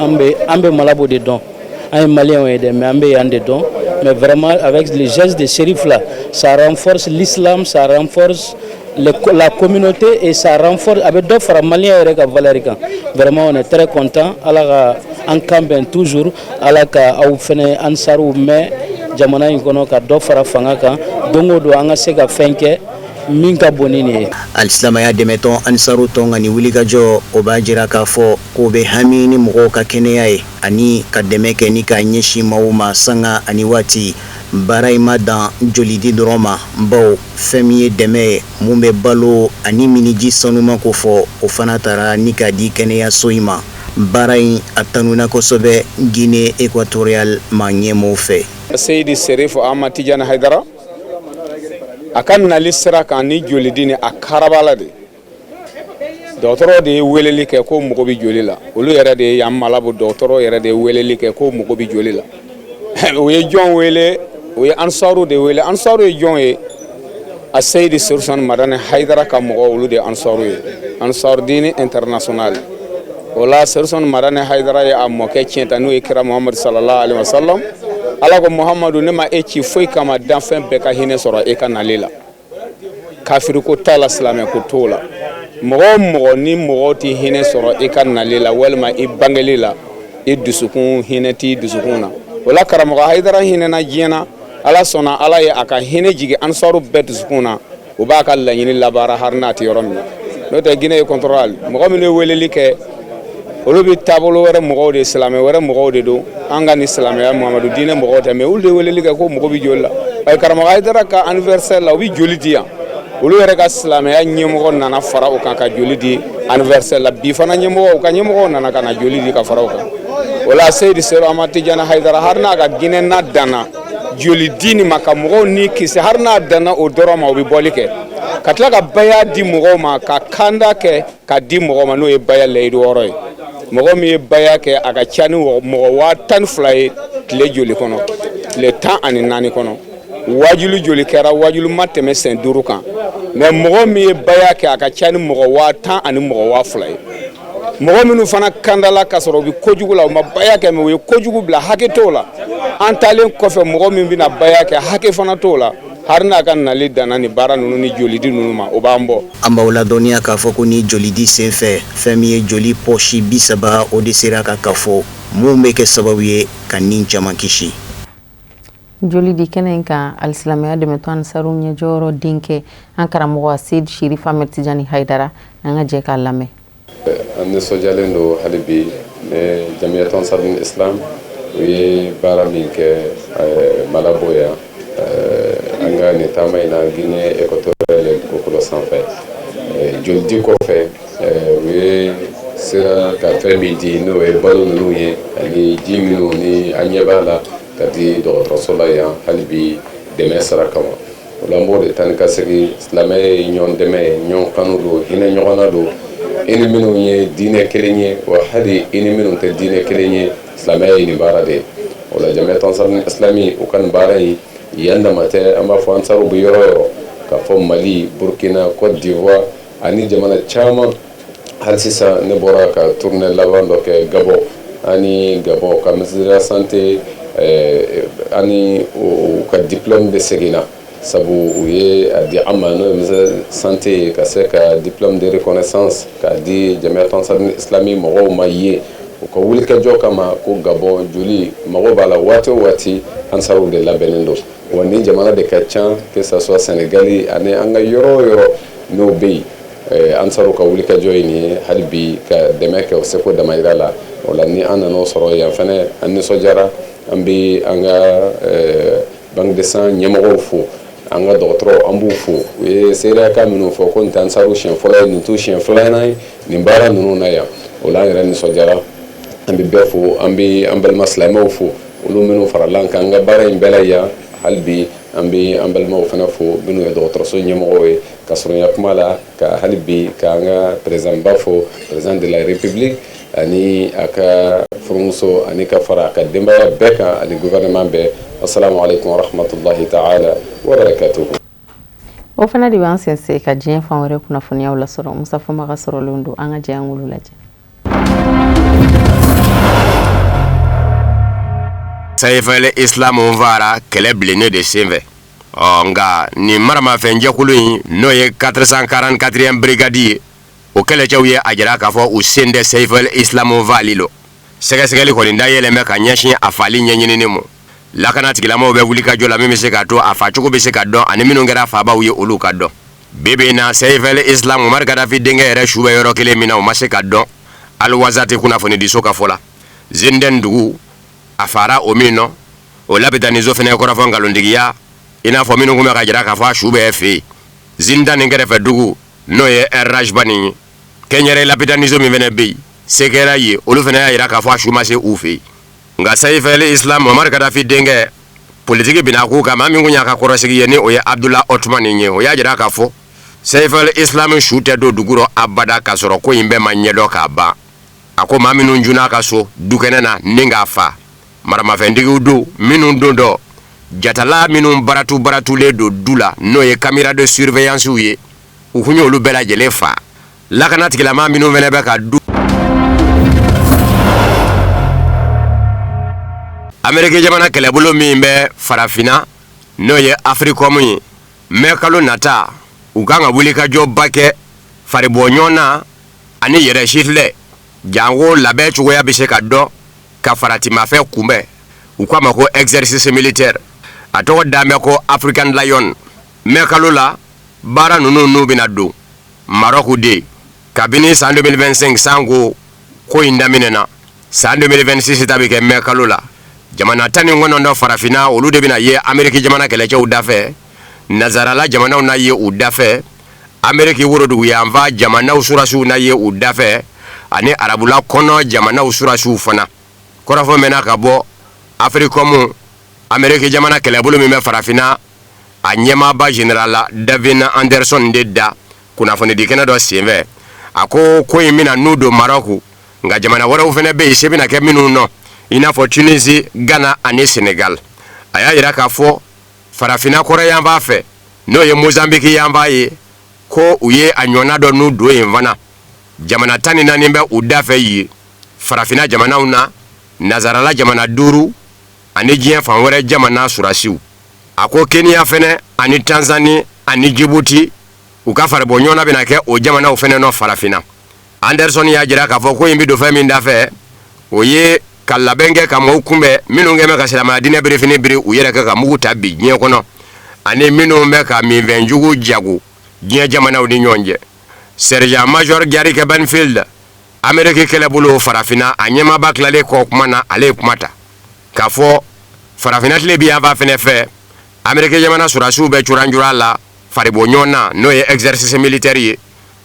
U: an bɛ Malabo de dɔn. An ye malienw ye dɛ, mais an bɛ yan de dɔn. Mais vraiment, avec le geste de Chérif là, ça renforce l'islam, ça renforce la communauté et ça renforce, a bɛ dɔ fara malien yɛrɛ ka valeur kan. Vraiment, on est très content. Ala ka an kan bɛn toujours, Ala ka aw fɛnɛ Ansaruw mɛn jamana in kɔnɔ, ka dɔ fara fanga kan don o don, an ka se ka fɛn kɛ min ka bon ni nin ye.
S: Alisilamɛya dɛmɛtɔn Ansaru tɔn ka nin wulikajɔ, o b'a jira k'a fɔ k'o bɛ hami ni mɔgɔw ka kɛnɛya ye ani ka dɛmɛ kɛ ni k'a ɲɛsin maaw ma sanga ani waati. Baara in ma dan jolidi dɔrɔn ma, baw fɛn min ye dɛmɛ ye mun bɛ balo ani miniji sanuman ko fɔ, o fana taara ni k'a di kɛnɛyaso in ma. Baara in a tanuna kosɛbɛ Guinée équatoriale maa ɲɛmɔgɔw fɛ.
Q: Seyidi Serifo Ahmad Tijani Haidara a ka nali sira kan ni jolidi ni a karabala de, dɔgɔtɔrɔ de ye weleli kɛ ko mago bɛ joli la. Olu yɛrɛ de ye yan Malabo dɔgɔtɔrɔ yɛrɛ de ye weleli kɛ ko mago bɛ joli la. U ye jɔn wele? U ye Ansaru de wele. Ansaru ye jɔn ye? A Seyidi Serifo Madani Haidara ka mɔgɔ, olu de ye Ansaru ye, Ansaru dini international. O la, Serifo Madani Haidara ye a mɔkɛ tiɲɛ ta, n'o ye kira Muhamadu sallallahu alaihi wasallam. Ala ko: Muhamadu, ne ma e ci foyi kama, danfɛn bɛɛ ka hinɛ sɔrɔ e ka nali la. Kafiri ko t'a la, silamɛ ko t'o la. Mɔgɔ o mɔgɔ ni mɔgɔ tɛ hinɛ sɔrɔ i ka nali la walima i bangeli la, i dusukun hinɛ t'i dusukun na. O la, karamɔgɔ Hayidara hinɛna diɲɛ na. Ala sɔnna, Ala ye a ka hinɛ jigin Ansaru bɛɛ dusukun na. U b'a ka laɲini labaara hali n'a tɛ yɔrɔ min na. N'o tɛ, Guinée équatoriale mɔgɔ minnu ye weleli kɛ, olu bɛ taabolo wɛrɛ mɔgɔw de, silamɛ wɛrɛ mɔgɔw de don. An ka ni silamɛya Muhamadu diinɛ mɔgɔw tɛ, mais olu de weleli kɛ ko mɔgɔ bɛ joli la. Ayi, karamɔgɔ Hayidara ka anniversaire la, u bɛ joli di yan. Olu yɛrɛ ka silamɛya ɲɛmɔgɔ nana fara o kan ka joli di anniversaire la. Bi fana ɲɛmɔgɔ, u ka ɲɛmɔgɔw nana ka na joli di ka fara o kan. O la, Seyidi Seru Amadu Tijani Hayidara, hali n'a ka Guinée na danna joli di nin ma ka mɔgɔw ni kisi, hali n'a danna o dɔrɔn ma, o bɛ bɔli kɛ ka tila ka baya di mɔgɔw ma, ka kanda kɛ ka di mɔgɔw ma, n'o ye baya layidu 6 ye. Mɔgɔ min ye baya kɛ, a ka ca ni mɔgɔ 12,000 ye tile joli kɔnɔ? Tile 14 kɔnɔ. Wajulu joli kɛra? Wajulu ma tɛmɛ sen 5 kan, mais mɔgɔ min ye baya kɛ, a ka ca ni mɔgɔ 10,000 ani mɔgɔ 2,000 ye. Mɔgɔ minnu fana kandala ka sɔrɔ u bɛ kojugu la, u ma baya kɛ, mais u ye kojugu bila, hakɛ t'o la. An taalen kɔfɛ, mɔgɔ min bɛna baya kɛ, hakɛ fana t'o la. Hali n'a ka nali danna ni baara ninnu ni jolidi ninnu ma, o b'an bɔ.
S: An b'aw ladɔnniya k'a fɔ ko ni jolidi senfɛ, fɛn min ye joli pɔsi 30, o de sera ka kafo mun bɛ kɛ sababu ye ka nin caman kisi.
A: Joli di kɛnɛ in kan, alisilamɛya dɛmɛtɔn Ansaru ɲɛjɔyɔrɔ denkɛ, an karamɔgɔ Seyidi Sherif Ahmed Tijani Hayidara, an ka jɛ k'a lamɛn.
V: An nisɔndiyalen don hali bi ne Jamiyatu Ansarul Islam
T: U ye baara min kɛ Malabo yan, an ka nin taama in na Guinée équatoriale dugukolo sanfɛ, jolidi kɔfɛ, u ye sera ka fɛn min di, n'o ye balo ninnu ye ani ji minnu ni an ɲɛ b'a la ka di dɔgɔtɔrɔso la yan, hali bi dɛmɛ sira kama. O la, an b'o de taa ni ka segin. Silamɛ ye ɲɔgɔn dɛmɛ ye, ɲɔgɔn kanu don, hinɛ ɲɔgɔn na don. I ni minnu ye diinɛ kelen ye wa, hali i ni minnu tɛ diinɛ kelen ye, silamɛya ye nin baara de ye. O la, Jamiatu Ansar Islami, u ka nin baara in yan dama tɛ. An b'a fɔ ansaruw bɛ yɔrɔ o yɔrɔ, k'a fɔ Mali, Burkina, Côte d'Ivoire ani jamana caman. Hali sisan ne bɔra ka tournée laban dɔ kɛ Gabon, ani Gabon ka ministre de la santé, ani u ka diplôme bɛ segin na, sabu u ye a di an ma, n'o ye ministre de santé ye, ka se ka diplôme de reconnaissance k'a di Jamiatu Ansar Islami mɔgɔw ma ye u ka wulikajɔ kama, ko Gabon joli mago b'a la waati o waati, ansaruw de labɛnnen don. Wa ni jamana de ka ca, que ça soit Sénégali ani an ka yɔrɔ o yɔrɔ n'o bɛ yen, ansaruw ka wulikajɔ ye nin ye, hali bi ka dɛmɛ kɛ o seko damayira la. O la, ni an nan'o sɔrɔ yan fɛnɛ, an nisɔndiyara. An bɛ an ka banque de sang ɲɛmɔgɔw fo, an ka dɔgɔtɔrɔw, an b'u fo. U ye seereyakan minnu fɔ ko nin tɛ ansaru siɲɛ fɔlɔ ye, nin t'u siɲɛ filanan ye nin baara ninnu na yan. O la, an yɛrɛ nisɔndiyara. An bɛ bɛɛ fo, an bɛ an balima silamɛw fo, olu minnu farala an kan an ka baara in bɛɛ la yan. Hali bi an bɛ an balimaw fana fo, minnu ye dɔgɔtɔrɔso ɲɛmɔgɔw ye. Ka surunya kuma la, ka hali bi ka an ka président ba fo, président de la république ani a ka furumuso, ani ka fara a ka denbaya bɛɛ kan, ani gouvernement bɛɛ. Assalamu alaikum wa rahmatullahi ta'ala wa barakatuhu.
A: O fana de b'an sense ka diɲɛ fan wɛrɛ kunnafoniyaw lasɔrɔ. Musa Fama ka sɔrɔlenw don, an ka jɛ an k'olu lajɛ.
F: Saif al-Islam fara kɛlɛ bilennen de senfɛ. Ɔ nka nin maramafɛnjɛkulu in, n'o ye 444e brigade ye, o kɛlɛcɛw ye a jira k'a fɔ u sen tɛ Saif al-Islam faali lɔ. Sɛgɛsɛgɛli kɔni dayɛlɛn bɛ ka ɲɛsin a faali ɲɛɲinini ma. Lakana tigilamɔgɔw bɛ wulikajɔ la min bɛ se k'a to a faacogo bɛ se ka dɔn, ani minnu kɛra faabaw ye, olu ka dɔn. Bi bi in na, Saif al-Islam Muammar Gaddafi denkɛ yɛrɛ su bɛ yɔrɔ kelen min na, o ma se ka dɔn. Al-Wazati kunnafonidiso ka fɔ la, Zintan dugu a fara o min nɔ, o lapitaniso fana ye kɔrɔfɔ nkalontigiya, i n'a fɔ minnu tun bɛ ka jira k'a fɔ a su bɛ fɛ yen Zintan ni kɛrɛfɛ dugu, n'o ye Rajban ye. Kɛnyɛrɛ lapitaniso min fana bɛ yen, se kɛra yen, olu fana y'a jira k'a fɔ a su ma se u fɛ yen. Nka Saif al-Islam Muammar Gaddafi denkɛ, politiki bina k'u kan, maa min tun y'a ka kɔrɔsigi ye, ni o ye Abdullah Otman ye, o y'a jira k'a fɔ Saif al-Islam su tɛ don dugu rɔ abada k'a sɔrɔ ko in bɛɛ ma ɲɛdɔn k'a ban. A ko maa minnu junna a ka so dukɛnɛ na ni k'a fa, maramafɛntigiw don minnu don dɔ jatala minnu baratu baratulen don du la, n'o ye caméra de surveillance ye, u kun y'olu bɛɛ lajɛlen fa. Lakana tigilamaa minnu fana bɛ ka du Ameriki jamana kɛlɛbolo min bɛ farafinna, n'o ye Africom ye, mɛ kalo nata u kan ka wulikajɔba kɛ faribɔ ɲɔgɔn na ani yɛrɛ sifilɛ, janko labɛn cogoya bɛ se ka dɔn ka faratimafɛn kunbɛn. U k'a ma ko exercice militaire, a tɔgɔ dan bɛ ko African Lion. Mɛ kalo la, baara ninnu n'u bɛna don Maroc de. Kabini san 2025 sanko ko in daminɛna, san 2026 ta bɛ kɛ mɛ kalo la. Jamana 19 farafinna, olu de bɛna ye Ameriki jamana kɛlɛcɛw dafɛ, Nazarala jamanaw na ye u dafɛ, Ameriki woroduguyanfan jamanaw surasiw na ye u dafɛ, ani arabula kɔnɔ jamanaw surasiw fana. Kɔrɔfɔ mɛnna ka bɔ Africom, Ameriki jamana kɛlɛbolo min bɛ farafinna, a ɲɛmaaba général David Anderson de da kunnafonidi kɛnɛ dɔ senfɛ. A ko ko in bɛna n'u don Maroc, nka jamana wɛrɛw fana bɛ yen, se bɛna kɛ minnu nɔ, i n'a fɔ Tunisie, Ghana ani Sénégal. A y'a jira k'a fɔ farafinna kɔrɔn yanfan fɛ, n'o ye Mozambique yanfan ye, ko u ye a ɲɔgɔnna dɔ n'u don yen fana. Jamana 14 bɛ u da fɛ yen farafinna jamanaw na, nazarala jamana duuru ani diɲɛ fan wɛrɛ jamana surasiw. A ko Kenya fɛnɛ ani Tanzanie ani Djibouti, u ka faribɔ ɲɔgɔn na bɛna kɛ o jamanaw fɛnɛ nɔ farafinna. Anderson y'a jira k'a fɔ ko in bɛ don fɛn min dafɛ, o ye ka labɛn kɛ ka mɔgɔw kunbɛn minnu kɛ bɛ ka silamɛya diinɛ birifini biri u yɛrɛ kan ka mugu ta bi diɲɛ kɔnɔ, ani minnu bɛ ka minfɛnjugu jago diɲɛ jamanaw ni ɲɔgɔn cɛ. Sergent Major Garrick Banfield, Ameriki kɛlɛbolo farafinna, a ɲɛmaaba tilalen kɔ kuma na, ale ye kuma ta.
C: K'a fɔ farafinna tilebin yanfan fɛnɛ fɛ, Ameriki jamana sɔrɔdasiw bɛ curancuran la faribɔ ɲɔgɔn na, n'o ye exercice militaire ye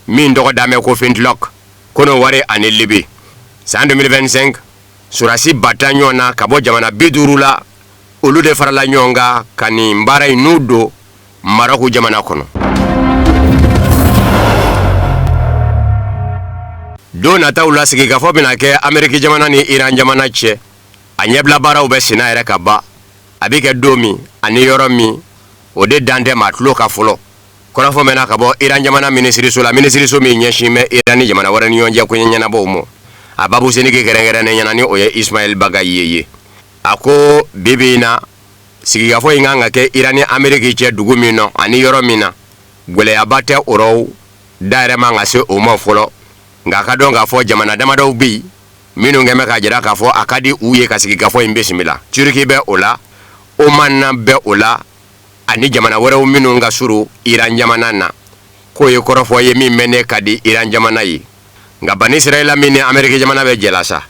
C: min tɔgɔ dan bɛ ko Flintlock, Kɔnɔwari ani Libi. San 2025, sɔrɔdasi 10 000 ɲɔgɔn na ka bɔ jamana 50 la, olu de farala ɲɔgɔn kan ka nin baara in n'u don Marɔku jamana kɔnɔ. Don nataw la, sigikafɔ bɛna kɛ Ameriki jamana ni Iran jamana cɛ. A ɲɛbila baaraw bɛ senna yɛrɛ ka ban. A bɛ kɛ don min ani yɔrɔ min, o de dan tɛ maa tulo kan fɔlɔ. Kɔrɔfɔ mɛnna ka bɔ Iran jamana minisiriso la, minisiriso min ɲɛsin bɛ Iran ni jamana wɛrɛ ni ɲɔgɔn cɛ koɲɛ ɲɛnabɔw ma. A babu senigi kɛrɛnkɛrɛnnen ɲɛna ni o ye Ismaël Bagaye ye. A ko bi bi in na, sigikafɔ in kan ka kɛ Iran ni Ameriki cɛ dugu min nɔ ani yɔrɔ min na, gɛlɛyaba tɛ o rɔ, da yɛrɛ man ka se o ma fɔlɔ. Nka a ka dɔn k'a fɔ jamana damadɔw bɛ yen minnu kɛn bɛ k'a jira k'a fɔ a ka di u ye ka sigikafɔ in bisimila. Turki bɛ o la, Oman bɛ o la, ani jamana wɛrɛw minnu ka surun Iran jamana na. K'o ye kɔrɔfɔ ye min mɛnnen ka di Iran jamana ye. Nka Bani Israɛla min ni Ameriki jamana bɛ jɛ la sa,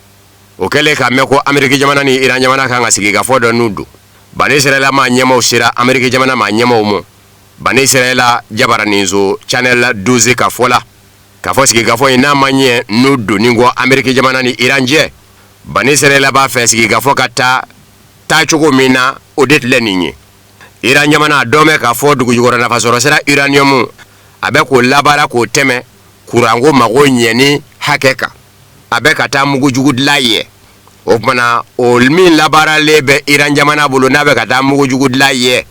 C: o kɛlen k'a mɛn ko Ameriki jamana ni Iran jamana kan ka sigikafɔ dɔ n'u don, Bani Israɛla maa ɲɛmaaw sera Ameriki jamana maa ɲɛmaaw ma. Bani Israɛla jabaraninso Channel 12 ka fɔ la, k'a fɔ sigikafɔ in n'a ma ɲɛ n'u donni kɔ Ameriki jamana ni Iran cɛ, Bani Israɛla b'a fɛ sigikafɔ ka taa taacogo min na, o de filɛ nin ye. Iran jamana dɔn bɛ k'a fɔ dugujukɔrɔ nafasɔrɔsira uranium, a bɛ k'o labaara k'o tɛmɛ kuranko mago ɲɛni hakɛ kan. A bɛ ka taa mugujugu dilan ye. O tuma na, o min labaaralen bɛ Iran jamana bolo, n'a bɛ ka taa mugujugu dilan ye,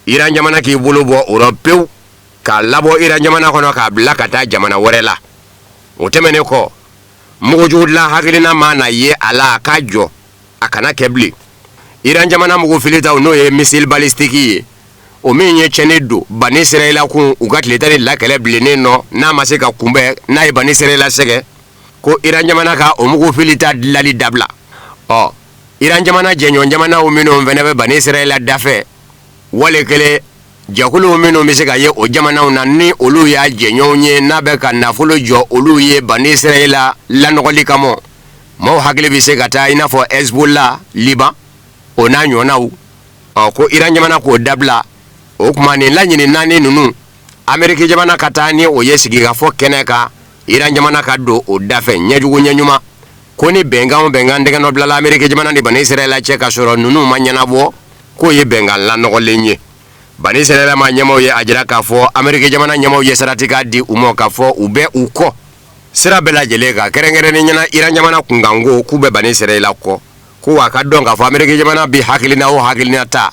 C: Iran jamana k'i bolo bɔ o rɔ pewu, k'a labɔ Iran jamana kɔnɔ k'a bila ka taa jamana wɛrɛ la. O tɛmɛnen kɔ, mugujugu dilan hakilina ma na ye a la, a k'a jɔ, a kana kɛ bilen. Iran jamana mugu filitaw, n'o ye missile balistique ye, o min ye tiɲɛni don Bani Israɛla kun u ka tile 12 kɛlɛ bilennen nɔ, n'a ma se ka kunbɛn, n'a ye Bani Israɛla sɛgɛn, ko Iran jamana ka o mugu filita dilali dabila. Ɔ, Iran jamana jɛɲɔgɔn jamanaw minnu fana bɛ Bani Israɛla dafɛ, wale kelen jɛkuluw minnu bɛ se ka ye o jamanaw na, ni olu y'a jɛɲɔgɔnw ye, n'a bɛ ka nafolo jɔ olu ye Bani Israɛla lanɔgɔli kama, maaw hakili bɛ se ka taa i n'a fɔ Hezbollah Liban, o n'a ɲɔgɔnnaw. Ɔ, ko Iran jamana k'o dabila. O tuma nin laɲini naani ninnu, Ameriki jamana ka taa ni o ye sigikafɔ kɛnɛ kan, Iran jamana ka don o dafɛ ɲɛjugu ɲɛɲuman, ko ni bɛnkan o bɛnkan tɛgɛnɔ bilala Ameriki jamana ni Bani Israɛla cɛ ka sɔrɔ ninnu ma ɲɛnabɔ, k'o ye bɛnkan lanɔgɔlen ye. Bani Israɛla maa ɲɛmaaw ye a jira k'a fɔ Ameriki jamana ɲɛmaaw ye saratikan di u ma k'a fɔ u bɛ u kɔ sira bɛɛ lajɛlen kan, kɛrɛnkɛrɛnnen ɲɛna Iran jamana kunkanko, k'u bɛ Bani Israɛla kɔ, ko a ka dɔn k'a fɔ Ameriki jamana bɛ hakilina o hakilina ta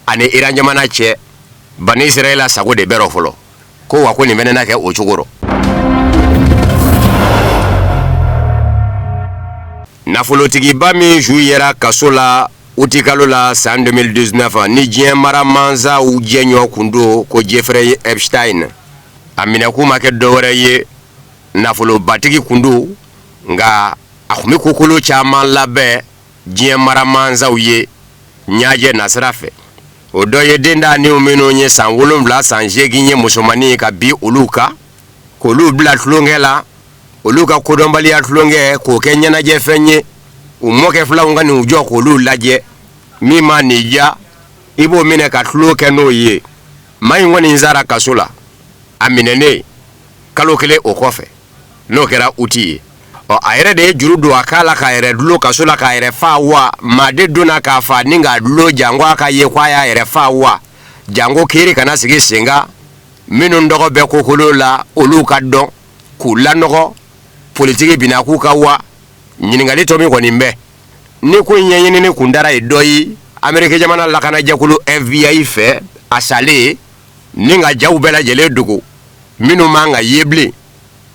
C: ani Iran jamana cɛ, Bani Israɛla sago de bɛ rɔ fɔlɔ, ko wa ko nin fɛnɛ na kɛ o cogo rɔ. Nafolotigiba min su yera kaso la utikalo la san 2019, ni diɲɛ maramansaw jɛɲɔ kun don, ko Jeffrey Epstein, a minɛkun ma kɛ dɔwɛrɛ ye, nafolobatigi kun don, nka a tun bɛ kokolo caman labɛn diɲɛ maramansaw ye ɲajɛ nasira fɛ. O dɔ ye den daaniw minnu ye san 7, san 8 ye, musomannin ka bi olu kan, k'olu bila tulonkɛ la, olu ka kodɔnbaliya tulonkɛ k'o kɛ ɲɛnajɛfɛn ye. U mɔkɛ filanw ka n'u jɔ k'olu lajɛ, min ma n'i diya i b'o minɛ ka tulon kɛ n'o ye. Maa in kɔni sara kaso la, a minɛnen kalo kelen o kɔfɛ, n'o kɛra uti ye. Ɔ, a yɛrɛ de ye juru don a kan la k'a yɛrɛ dulon kaso la k'a yɛrɛ fa wa? Maa de donna k'a fa ni k'a dulon janko a ka ye ko a y'a yɛrɛ fa wa? Janko kiiri kana sigi sen kan, minnu tɔgɔ bɛ kokolo la olu ka dɔn k'u lanɔgɔ, politiki binna k'u ka wa? Ɲininkali tɔ min kɔni bɛ ni ko in ɲɛɲinini kun dara ye dɔ ye Ameriki jamana lakanajɛkulu FBI fɛ, a salen ni ka jaw bɛɛ lajɛlen dogo minnu man ka ye bilen,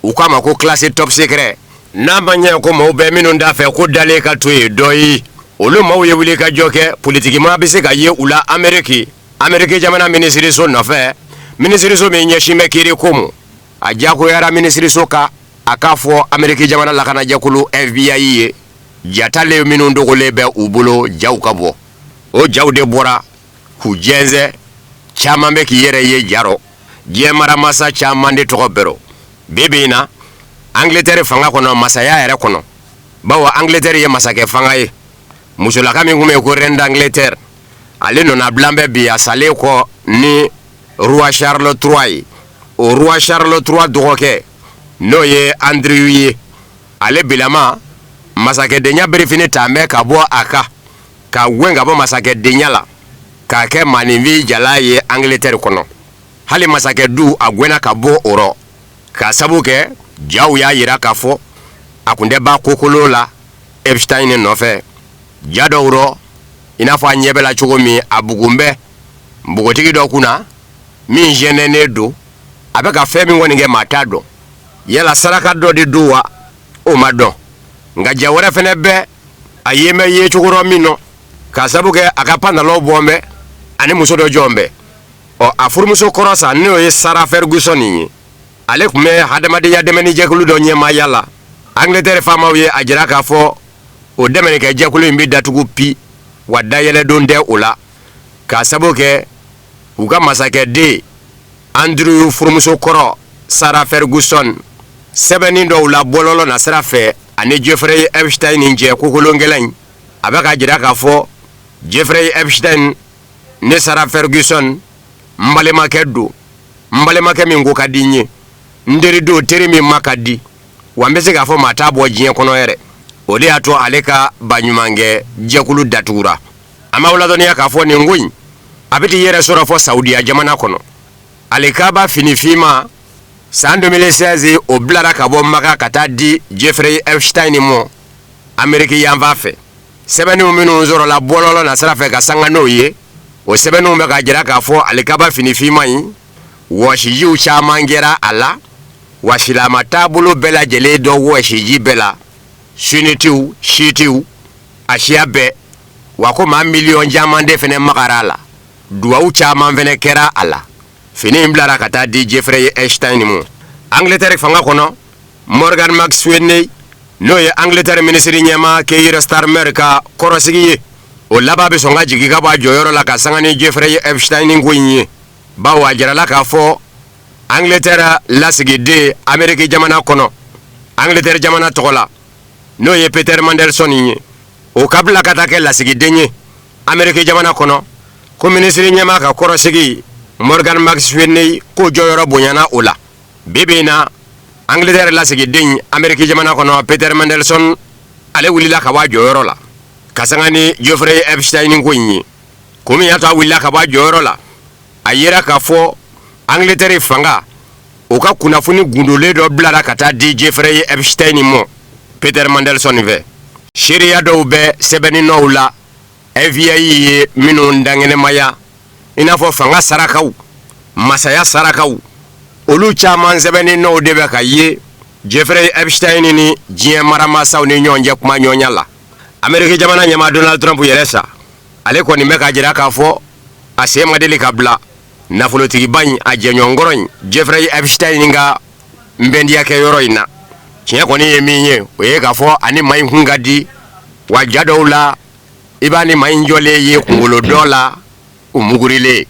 C: u k'a ma ko classé top secret. N'a ma ɲɛ ko maaw bɛ minnu t'a fɛ ko dalen ka to yen dɔ ye, olu maaw ye wuli ka jɔ kɛ. Politikima bɛ se ka ye u la Ameriki, Ameriki jamana minisiriso nɔfɛ, minisiriso min ɲɛsin bɛ kiiri ko ma. A diyagoyara minisiriso kan a k'a fɔ Ameriki jamana lakanajɛkulu FBI ye, jatalen minnu dogolen bɛ u bolo, jaw ka bɔ. O jaw de bɔra k'u jɛnsɛn, caman bɛ k'i yɛrɛ ye ja rɔ, diɲɛ maramasa caman de tɔgɔ bɛ rɔ bi bi in na Angleterre fanga kɔnɔ, masaya yɛrɛ kɔnɔ, bawo Angleterre ye masakɛ fanga ye. Musolaka min tun bɛ yen ko reine d'Angleterre, ale nɔnabilan bɛ bi a salen kɔ ni roi Charles III ye. O roi Charles III dɔgɔkɛ, n'o ye Andrew ye, ale bilama masakɛdenya birifini ta bɛ ka bɔ a kan, k'a gɛn ka bɔ masakɛdenya la, k'a kɛ maaninfin jala ye Angleterre kɔnɔ. Hali masakɛ du, a gɛnna ka bɔ o rɔ, k'a sabu kɛ jaw y'a jira k'a fɔ a kun tɛ ba kokolo la Epstein nɔfɛ. Ja dɔw rɔ, i n'a fɔ an ɲɛ bɛ la cogo min, a bugun bɛ npogotigi dɔ kunna min gênénen don. A bɛ ka fɛn min kɔni kɛ, maa t'a dɔn, yala saraka dɔ de don wa, o ma dɔn. Nka ja wɛrɛ fɛnɛ bɛ a yen bɛ ye cogo dɔ min nɔ, k'a sabu kɛ a ka pantalon bɔn bɛ, ani muso dɔ jɔn bɛ. Ɔ, a furumuso kɔrɔ sa, n'o ye Sarah Ferguson ye, ale tun bɛ hadamadenya dɛmɛni jɛkulu dɔ ɲɛmaaya la. Angleterre faamaw ye a jira k'a fɔ o dɛmɛnikɛ jɛkulu in bɛ datugu pi, wa dayɛlɛdon tɛ o la, k'a sabu kɛ u ka masakɛden Andrew furumuso kɔrɔ Sarah Ferguson sɛbɛnni dɔw la bɔlɔlɔ na sira fɛ ani Jeffrey Epstein cɛ kokolonkɛla in. A bɛ k'a jira k'a fɔ Jeffrey Epstein ne Sarah Ferguson n balimakɛ don, n balimakɛ min ko ka di n ye, n teri don, teri min ma ka di, wa n bɛ se k'a fɔ maa t'a bɔ diɲɛ kɔnɔ yɛrɛ. O de y'a to ale ka baɲumankɛ jɛkulu datugura. An b'aw ladɔnniya k'a fɔ nin ko in, a bɛ t'i yɛrɛ sɔrɔ fɔ Saudiya jamana kɔnɔ. Alikaba fini finma, san 2016, o bilara ka bɔ Maka ka taa di Jeffrey Epstein ma Ameriki yanfan fɛ. Sɛbɛnniw minnu sɔrɔla bɔlɔlɔ na sira fɛ ka sanga n'o ye, o sɛbɛnniw bɛ k'a jira k'a fɔ alikaba fini finma in, wɔsijiw caman kɛra a la, wa silama taabolo bɛɛ lajɛlen dɔ wɔsiji bɛɛ la, sunnitiw, siitiw, a siya bɛɛ. Wa ko maa miliyɔn caman de fɛnɛ magara a la, duwawu caman fɛnɛ kɛra a la. Fini in bilara ka taa di Jeffrey Epstein ma. Angleterre fanga kɔnɔ, Morgan McSweeney, n'o ye Angleterre minisiri ɲɛmaa Keir Starmer ka kɔrɔsigi ye, o laban bɛ sɔn ka jigin ka bɔ a jɔyɔrɔ la ka sanga ni Jeffrey Epstein ko in ye, bawo a jirala k'a fɔ Angleterre lasigiden Ameriki jamana kɔnɔ, Angleterre jamana tɔgɔ la, n'o ye Peter Mandelson ye, o ka bila ka taa kɛ lasigiden ye Ameriki jamana kɔnɔ, ko minisiri ɲɛmaa ka kɔrɔsigi Morgan McSweeney ko jɔyɔrɔ bonyana o la. Bi bi in na, Angleterre lasigiden Ameriki jamana kɔnɔ Peter Mandelson, ale wulila ka bɔ a jɔyɔrɔ la ka sanga ni Jeffrey Epstein ko in ye. Kun min y'a to a wulila ka bɔ a jɔyɔrɔ la, a yera k'a fɔ Angleterre fanga o ka kunnafoni gundolen dɔ bilara ka taa di Jeffrey Epstein ma Peter Mandelson fɛ. Seereya dɔw bɛ sɛbɛnni nɔw la, FBI ye minnu dankɛnɛmaya, i n'a fɔ fanga sarakaw, masaya sarakaw, olu caman sɛbɛnni nɔw de bɛ ka ye Jeffrey Epstein ni diɲɛ maramasaw ni ɲɔgɔn cɛ kuma ɲɔgɔnya la. Ameriki jamana ɲɛmaa Donald Trump yɛrɛ sa, ale kɔni bɛ k'a jira k'a fɔ a sen ma deli ka bila nafolotigiba in, a jɛɲɔgɔnkɔrɔ in Jeffrey Epstein ka nbɛndiya kɛ yɔrɔ in na. Tiɲɛ kɔni ye min ye, o ye k'a fɔ ani maa in kun ka di, wa ja dɔw la, i b'a ni maa in jɔlen ye kunkolo dɔ la, u mugurilen.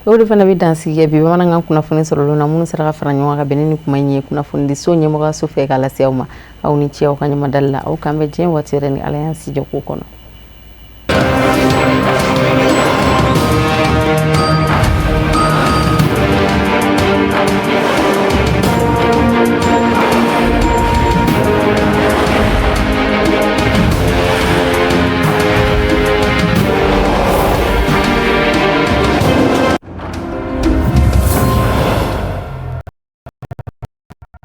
A: O de fana bɛ dansigi kɛ bi bamanankan kunnafoni sɔrɔlenw na, minnu sera ka fara ɲɔgɔn kan ka bɛn ni kuma in ye kunnafonidiso ɲɛmɔgɔyaso fɛ k'a lase aw ma. Aw ni ce aw ka ɲɛmadali la. Aw k'an bɛn diɲɛ waati wɛrɛ ni Ala y'an si jɔ ko kɔnɔ.